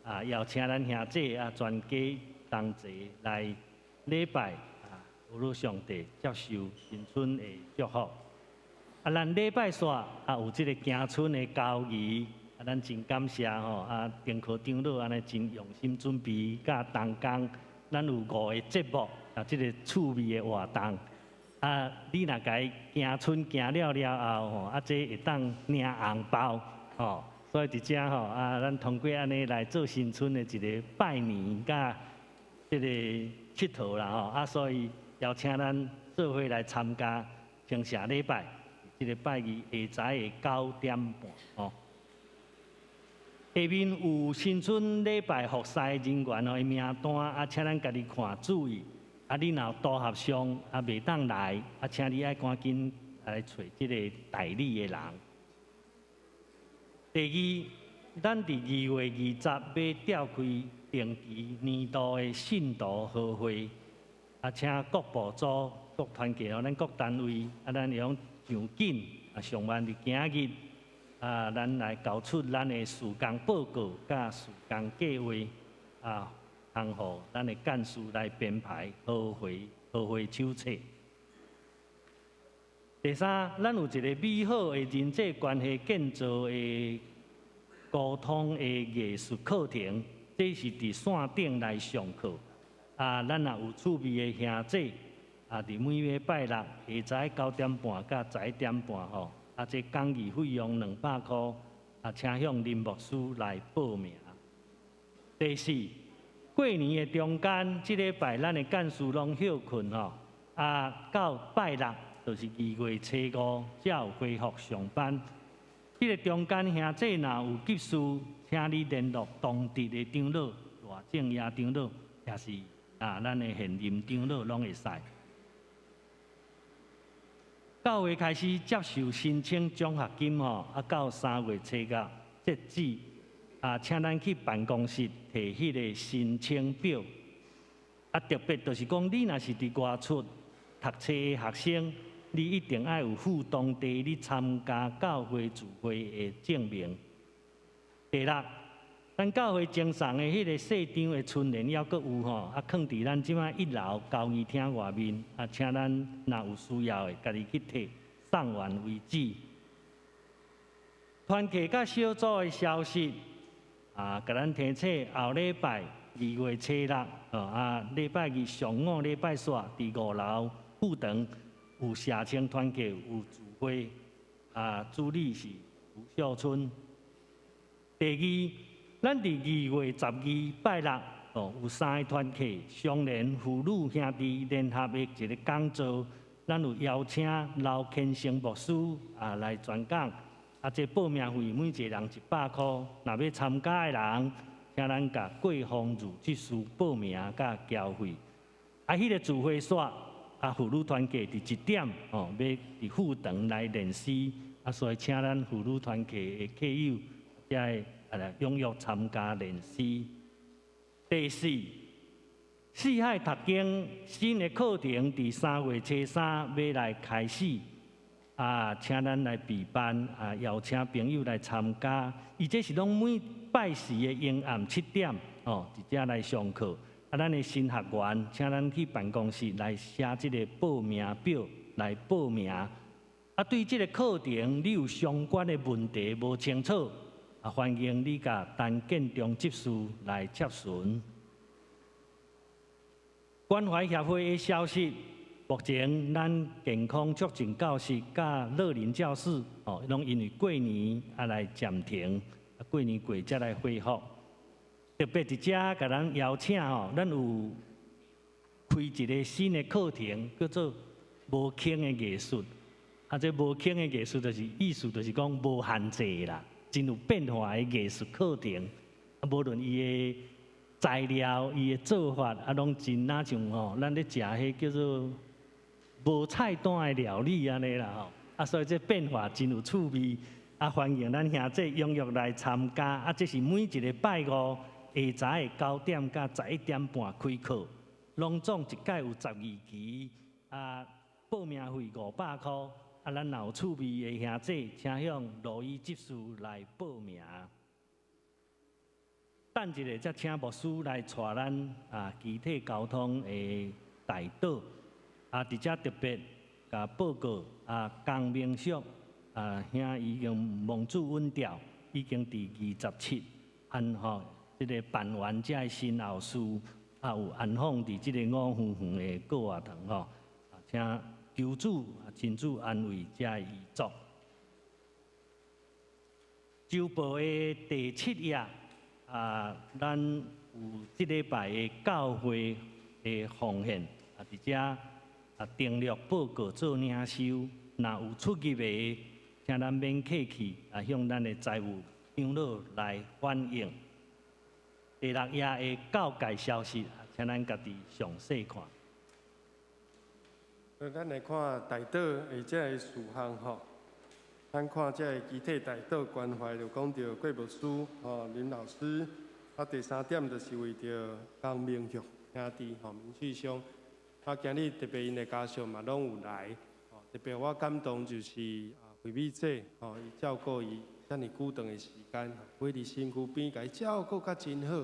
啊，邀請咱兄姊啊，全家同齊來禮拜啊，有如上帝接受新春的祝福。啊，咱禮拜四啊有這个迎春的交誼，啊，咱真感謝吼啊，丁科長老按呢真用心準備，佮同工，咱有五个節目啊，這个趣味的活動。啊，你若共伊迎春行了了後吼，啊，這會當領紅包吼，所以佇遮吼啊，咱通過按呢來做新春的一个拜年佮這个𨑨迌啦吼，啊，所以邀請咱做伙來參加稱謝禮拜，這个拜二下晝的9點半吼。下面有新春禮拜服侍人員的名單，啊，請咱家己看注意。啊，你若有多合傷啊，袂當來，啊，請你愛趕緊來揣這个代理的人。第二，咱佇2月20欲召開定期年度的信徒和會，啊，請各部組、各團契、咱各單位，啊，咱會用上緊啊，上晚佇今日，啊，咱來交出咱的事工報告佮事工計劃，啊。通予咱的幹事來編排和會和會手冊。第三，咱有一个美好的人際關係建造的溝通的藝術課程，這是佇線頂來上課。啊，咱若有趣味的兄姊，啊，佇每禮拜六下晝9點半佮11點半吼，啊，這講義費用200箍，啊，請向林牧師來報名。第四，過年的中間，這禮拜咱的幹事攏歇睏吼，啊，到拜六就是二月初五才有恢復上班。這个中間兄弟若有急事，請你聯絡當值的長老賴正亞長老，也是啊，咱的現任長老攏會使。教會開始接受申請獎學金吼，啊，到三月初六截止。啊，請咱去辦公室提彼个申請表。啊，特別就是講，你若是佇外出讀冊的學生，你一定愛有附當地你參加教會聚會的證明。第六，咱教會贈送的彼个細張的春聯猶閣有吼，啊，囥佇咱這擺一樓交誼廳外面，啊，請咱若有需要的，家己去提，送完為止。團契佮小組的消息。啊，共咱提醒後禮拜二月初六，哦啊，禮拜二上午禮拜四佇五樓副堂有社青團契有聚會，啊，主理是吳秀春。第二，咱佇二月十二拜六，哦，有三个團契相連婦女兄弟聯合的一个講座，咱有邀請劉虔誠牧師啊來傳講。啊，這報名費每一个人一百箍，若欲參加的人，請咱共郭鳳如執事報名佮交費。啊，彼个聚會煞，啊，婦女團契佇一點哦，欲佇副堂來練詩，啊，所以請咱婦女團契的客友，才會啊來踴躍參加練詩。第四，四海讀經新的課程佇三月初三欲來開始。啊，請咱來備辦，啊，邀請朋友來參加。伊這是攏每拜四的暝暗七點，哦，佇遮來上課。啊，咱的新學員，請咱去辦公室來寫這个報名表來報名。啊，對這个課程你有相關的問題無清楚，啊，歡迎你共陳建中執事來洽詢。關懷協會的消息。目前咱健康促進教室佮樂齡教室哦，攏因為過年啊來暫停，過年過才來恢復。特別佇遮共咱邀請吼，咱有開一个新的課程，叫做無框的藝術。啊，這無框的藝術就是意思，就是講無限制啦，真有變化的藝術課程。啊，無論伊的材料、伊的做法，啊，攏真若像吼，咱咧食彼叫做無菜單的料理按呢啦吼，啊，所以這變化真有趣味，啊，歡迎咱兄弟踴躍來參加，啊，這是每一个拜五下晝的九點到十一點半開課，攏總一屆有十二期，啊，報名費五百箍，啊，咱若有趣味的兄弟，請向羅伊執事來報名。等一下，才請牧師來帶咱啊，肢體溝通的代禱。啊，佇遮特別共報告啊，江明淑啊兄已經蒙主恩召，已經佇二十七按吼，這个辦完這个身後事，啊有安放佇這个五分園的告愛堂吼，啊，請求主親自安慰這个遺族。週報的第七頁啊，咱有這禮拜的教會的奉獻啊，佇遮。啊，登錄報告做領收，若有出入的，請咱免客氣，啊，向咱的財務長老來反映。第六頁的教界消息，請咱家己詳細看。咱來看代禱的這个事項吼，咱看這个肢體代禱關懷，就講著郭牧師吼林老師。啊，第三點就是為著江明玉兄弟吼明旭兄。啊，今日特別𪜶的家屬嘛攏有來，吼，特別我感動就是啊，惠美姐吼，伊照顧伊遮爾久長的時間，陪佇身軀邊，共伊照顧甲真好，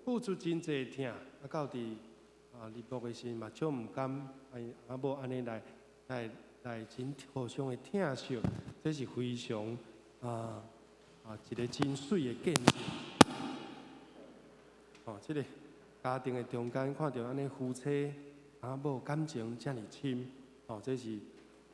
付出真濟疼，啊，到佇啊日暮的時嘛，足毋甘，伊阿某按呢來來來真互相的疼惜，這是非常啊啊一个真媠的見證。哦，這个家庭的中間看著按呢夫妻阿某感情遮爾深，哦，這是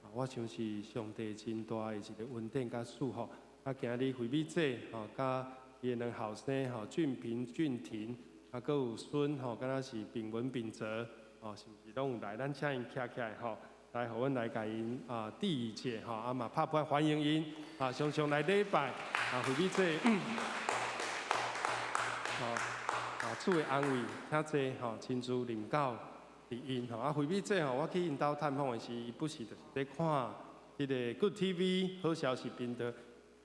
啊，我想是上帝真大的一个恩典佮祝福。啊，今日惠美姐吼，佮伊的兩个後生吼，俊平、俊廷，啊，閣有孫吼，敢若是炳文、炳哲，哦，是毋是攏有來？咱請𪜶徛起來吼，來，予阮來共𪜶啊，致意者吼，啊嘛拍拍歡迎𪜶啊，常常來禮拜啊，惠美姐，吼啊，主的安慰，遐濟吼，親自臨到佇𪜶吼，啊，惠美姐吼，我去𪜶兜探訪的時，伊不時就是咧看彼个 Good TV 好消息頻道，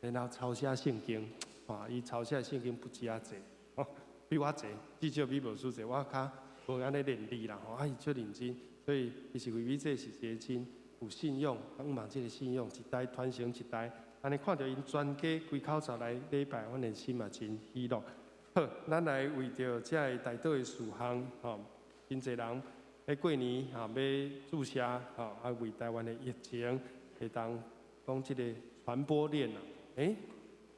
然後抄寫聖經，哇，伊抄寫聖經不止遐濟，吼，比我濟，至少比牧師濟，我較無按呢練字啦吼，啊，伊足認真，所以其實惠美姐是一個真有信仰，向望這个信仰一代傳承一代，按呢看著𪜶全家規口罩來禮拜，阮的心嘛真喜樂。好，咱來為著這个代禱的事項，吼，真濟人欲過年吼欲注射，吼啊為台灣的疫情會當講這个傳播鏈啊，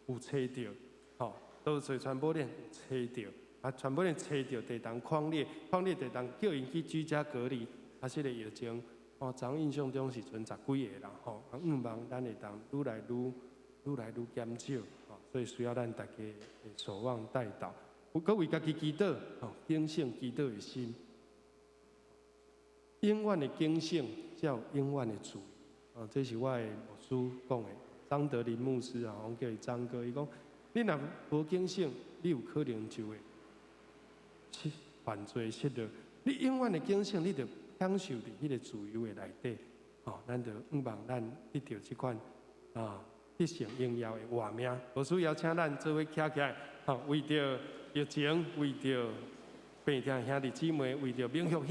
有揣著，吼，都做傳播鏈揣著，啊傳播鏈揣著，就當匡列，匡列就當叫𪜶去居家隔離，啊，這个疫情，哦，昨印象中是賰十幾个啦，吼，啊，向望咱會當愈來愈、愈來愈減少，吼，所以需要咱大家的守望代禱，有閣為家己祈禱，吼，警醒祈禱的心，永遠的警醒，才有永遠的自由，哦，這是我的牧師講的，張德林牧師啊，阮叫伊張哥，伊講，你若無警醒，你有可能就會去犯罪失落。你永遠的警醒，你就享受佇彼个自由的內底，吼，咱就向望咱得著這款啊得勝榮耀的活命。無需要請咱做伙徛起來，吼，為著疫情，為著病痛兄弟姊妹，為著明玉兄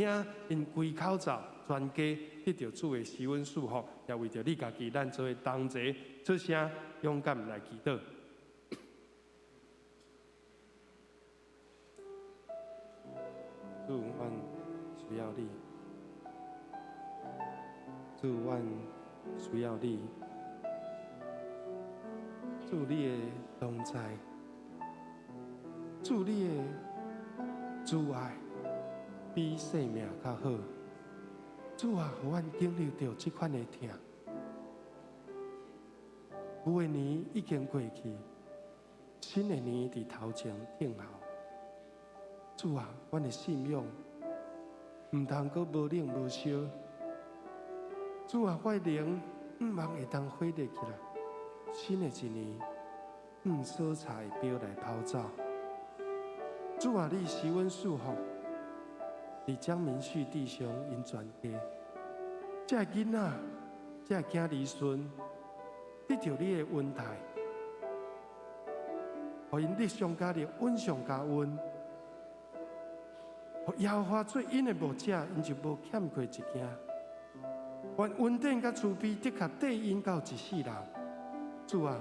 𪜶規口罩全家得著主的施恩祝福，也為著你家己，咱做伙同齊出聲，勇敢來祈禱。主，阮需要你。主，阮需要你。主，你的同在，主，你的慈愛比生命較好。主啊，予阮經歷著這款的疼。舊的年已經過去，新的年佇頭前等候。主啊，阮的信仰毋通閣無冷無燒。主啊，我的靈向望會當火熱起來。新的一年，用所差的錶來跑走。主啊，你施阮祝福，佇江明旭弟兄𪜶全家，這个囡仔，這个囝兒孫，得著你的恩待，予𪜶力上加力，恩上加恩。予耶和華做𪜶的牧者，𪜶就無欠過一件。願恩典佮慈悲的確綴𪜶到一世人。主啊，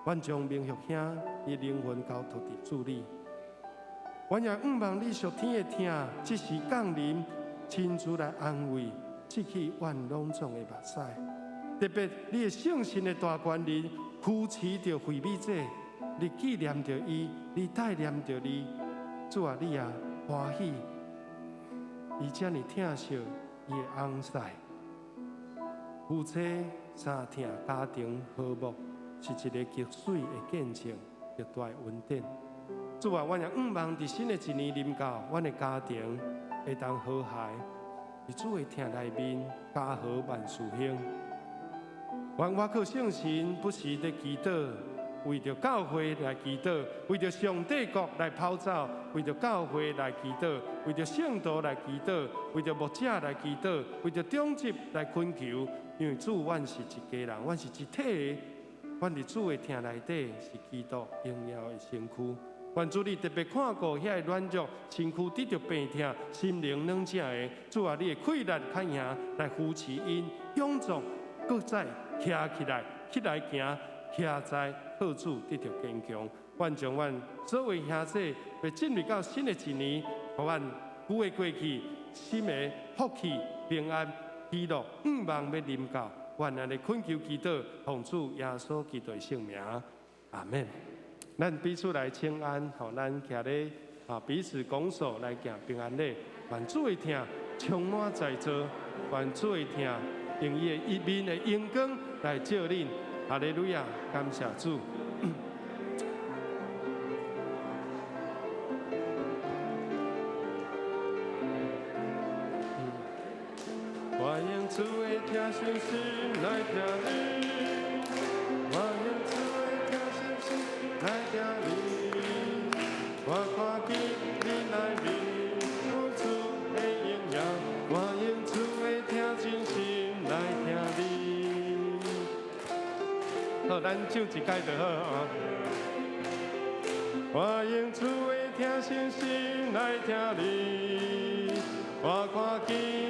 阮將明玉兄伊靈魂交託佇主裡。阮也向望你屬天的疼，這時降臨，親自來安慰，拭去阮攏總的目屎。特別你的聖神的大權能，扶持著惠美姐，你紀念著伊，你帶念著伊。主啊，你也歡喜，伊遮爾疼惜伊的翁婿，夫妻相疼，家庭和睦，是一个極媠的見證，極大的恩典。主啊，阮也向望佇新的一年臨到，阮的家庭會當和諧，佇主的疼內面，家和萬事興。願我靠聖神不時地祈禱，為著教會來祈禱，為著上帝國來跑走，為著教會來祈禱，為著聖徒來祈禱，為著牧者來祈禱，為著長執來懇求。因為主，阮是一家人，阮是一體的，阮佇主的疼內底是基督榮耀的身軀。願主你特別看顧遐个軟弱身軀得著病痛、心靈軟弱的，主啊，你的氣力較贏來扶持𪜶，勇壯，閣再徛起來，起來行，徛在靠主得著堅強。願將阮所有兄弟，欲進入到新的一年，予阮舊的過去，新的福氣、平安、喜樂，向望欲臨到。願按呢懇求祈禱，奉主耶穌基督的聖名，阿們。咱彼此來請安，予咱徛咧啊，彼此拱手來行平安禮。願主的疼充滿在座，願主的疼用伊的一面的榮光來照恁。哈利路亞，感謝主。來聽你，我用主的疼惜心來聽你，我看見你內面有主的榮耀，我用主的疼真心來聽你。好，咱唱一擺就好啊。我用主的疼惜心來聽你，我看見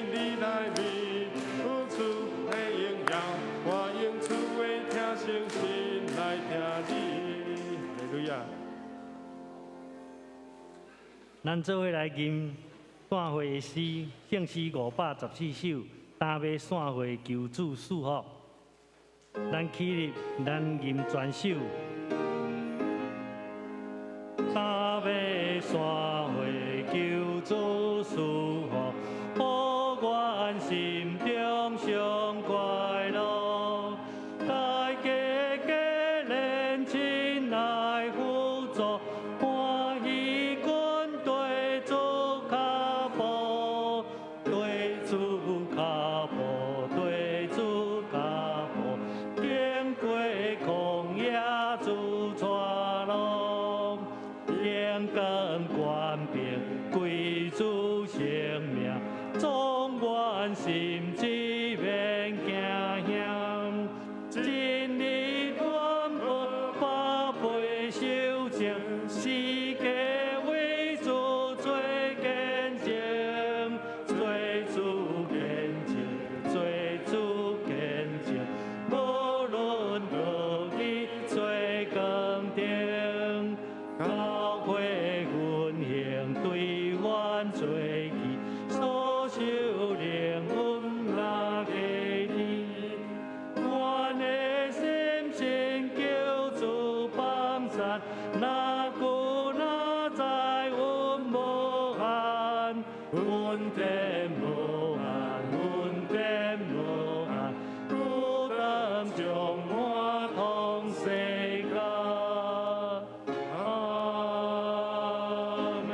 你內面有主的榮耀，我用主的疼惜心來聽你。哈利路亞。咱做伙來吟散會的詩，聖詩514首，擔馬散會求主賜福。咱起立，咱吟全首。擔馬散會求主賜福，予阮心中上快樂。大家結連親愛輔助，歡喜跟綴主跤步，綴主跤步，綴主跤步，經過曠野主帶路，榮光權柄歸主聖名，壯阮心志免驚險。真理傳播百倍修正，世界為主做見證，做主見證，做主見證，無論倒去做光燈，教會奮興對阮做記，所受靈恩若加添。阮的心神求主幫贊，若久若在阮無限，恩典無限，恩典無限，有當充滿通世界。阿們。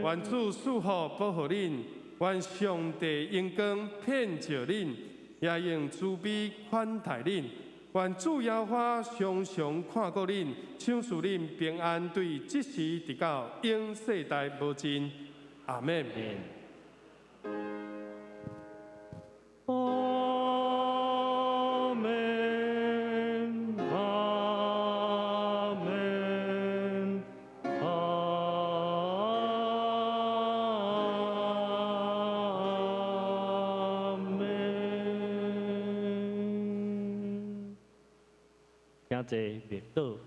願主賜福保護恁，願上帝榮光遍照恁，也用慈悲款待恁。願主耶和華常常看顧恁，賞賜恁平安，對這時直到永世代無盡。阿們。阿們，阿們，阿們。請坐默禱。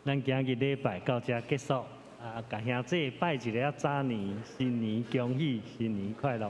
咱今日禮拜到這結束，啊，共兄弟拜一个早年，新年恭喜，新年快樂。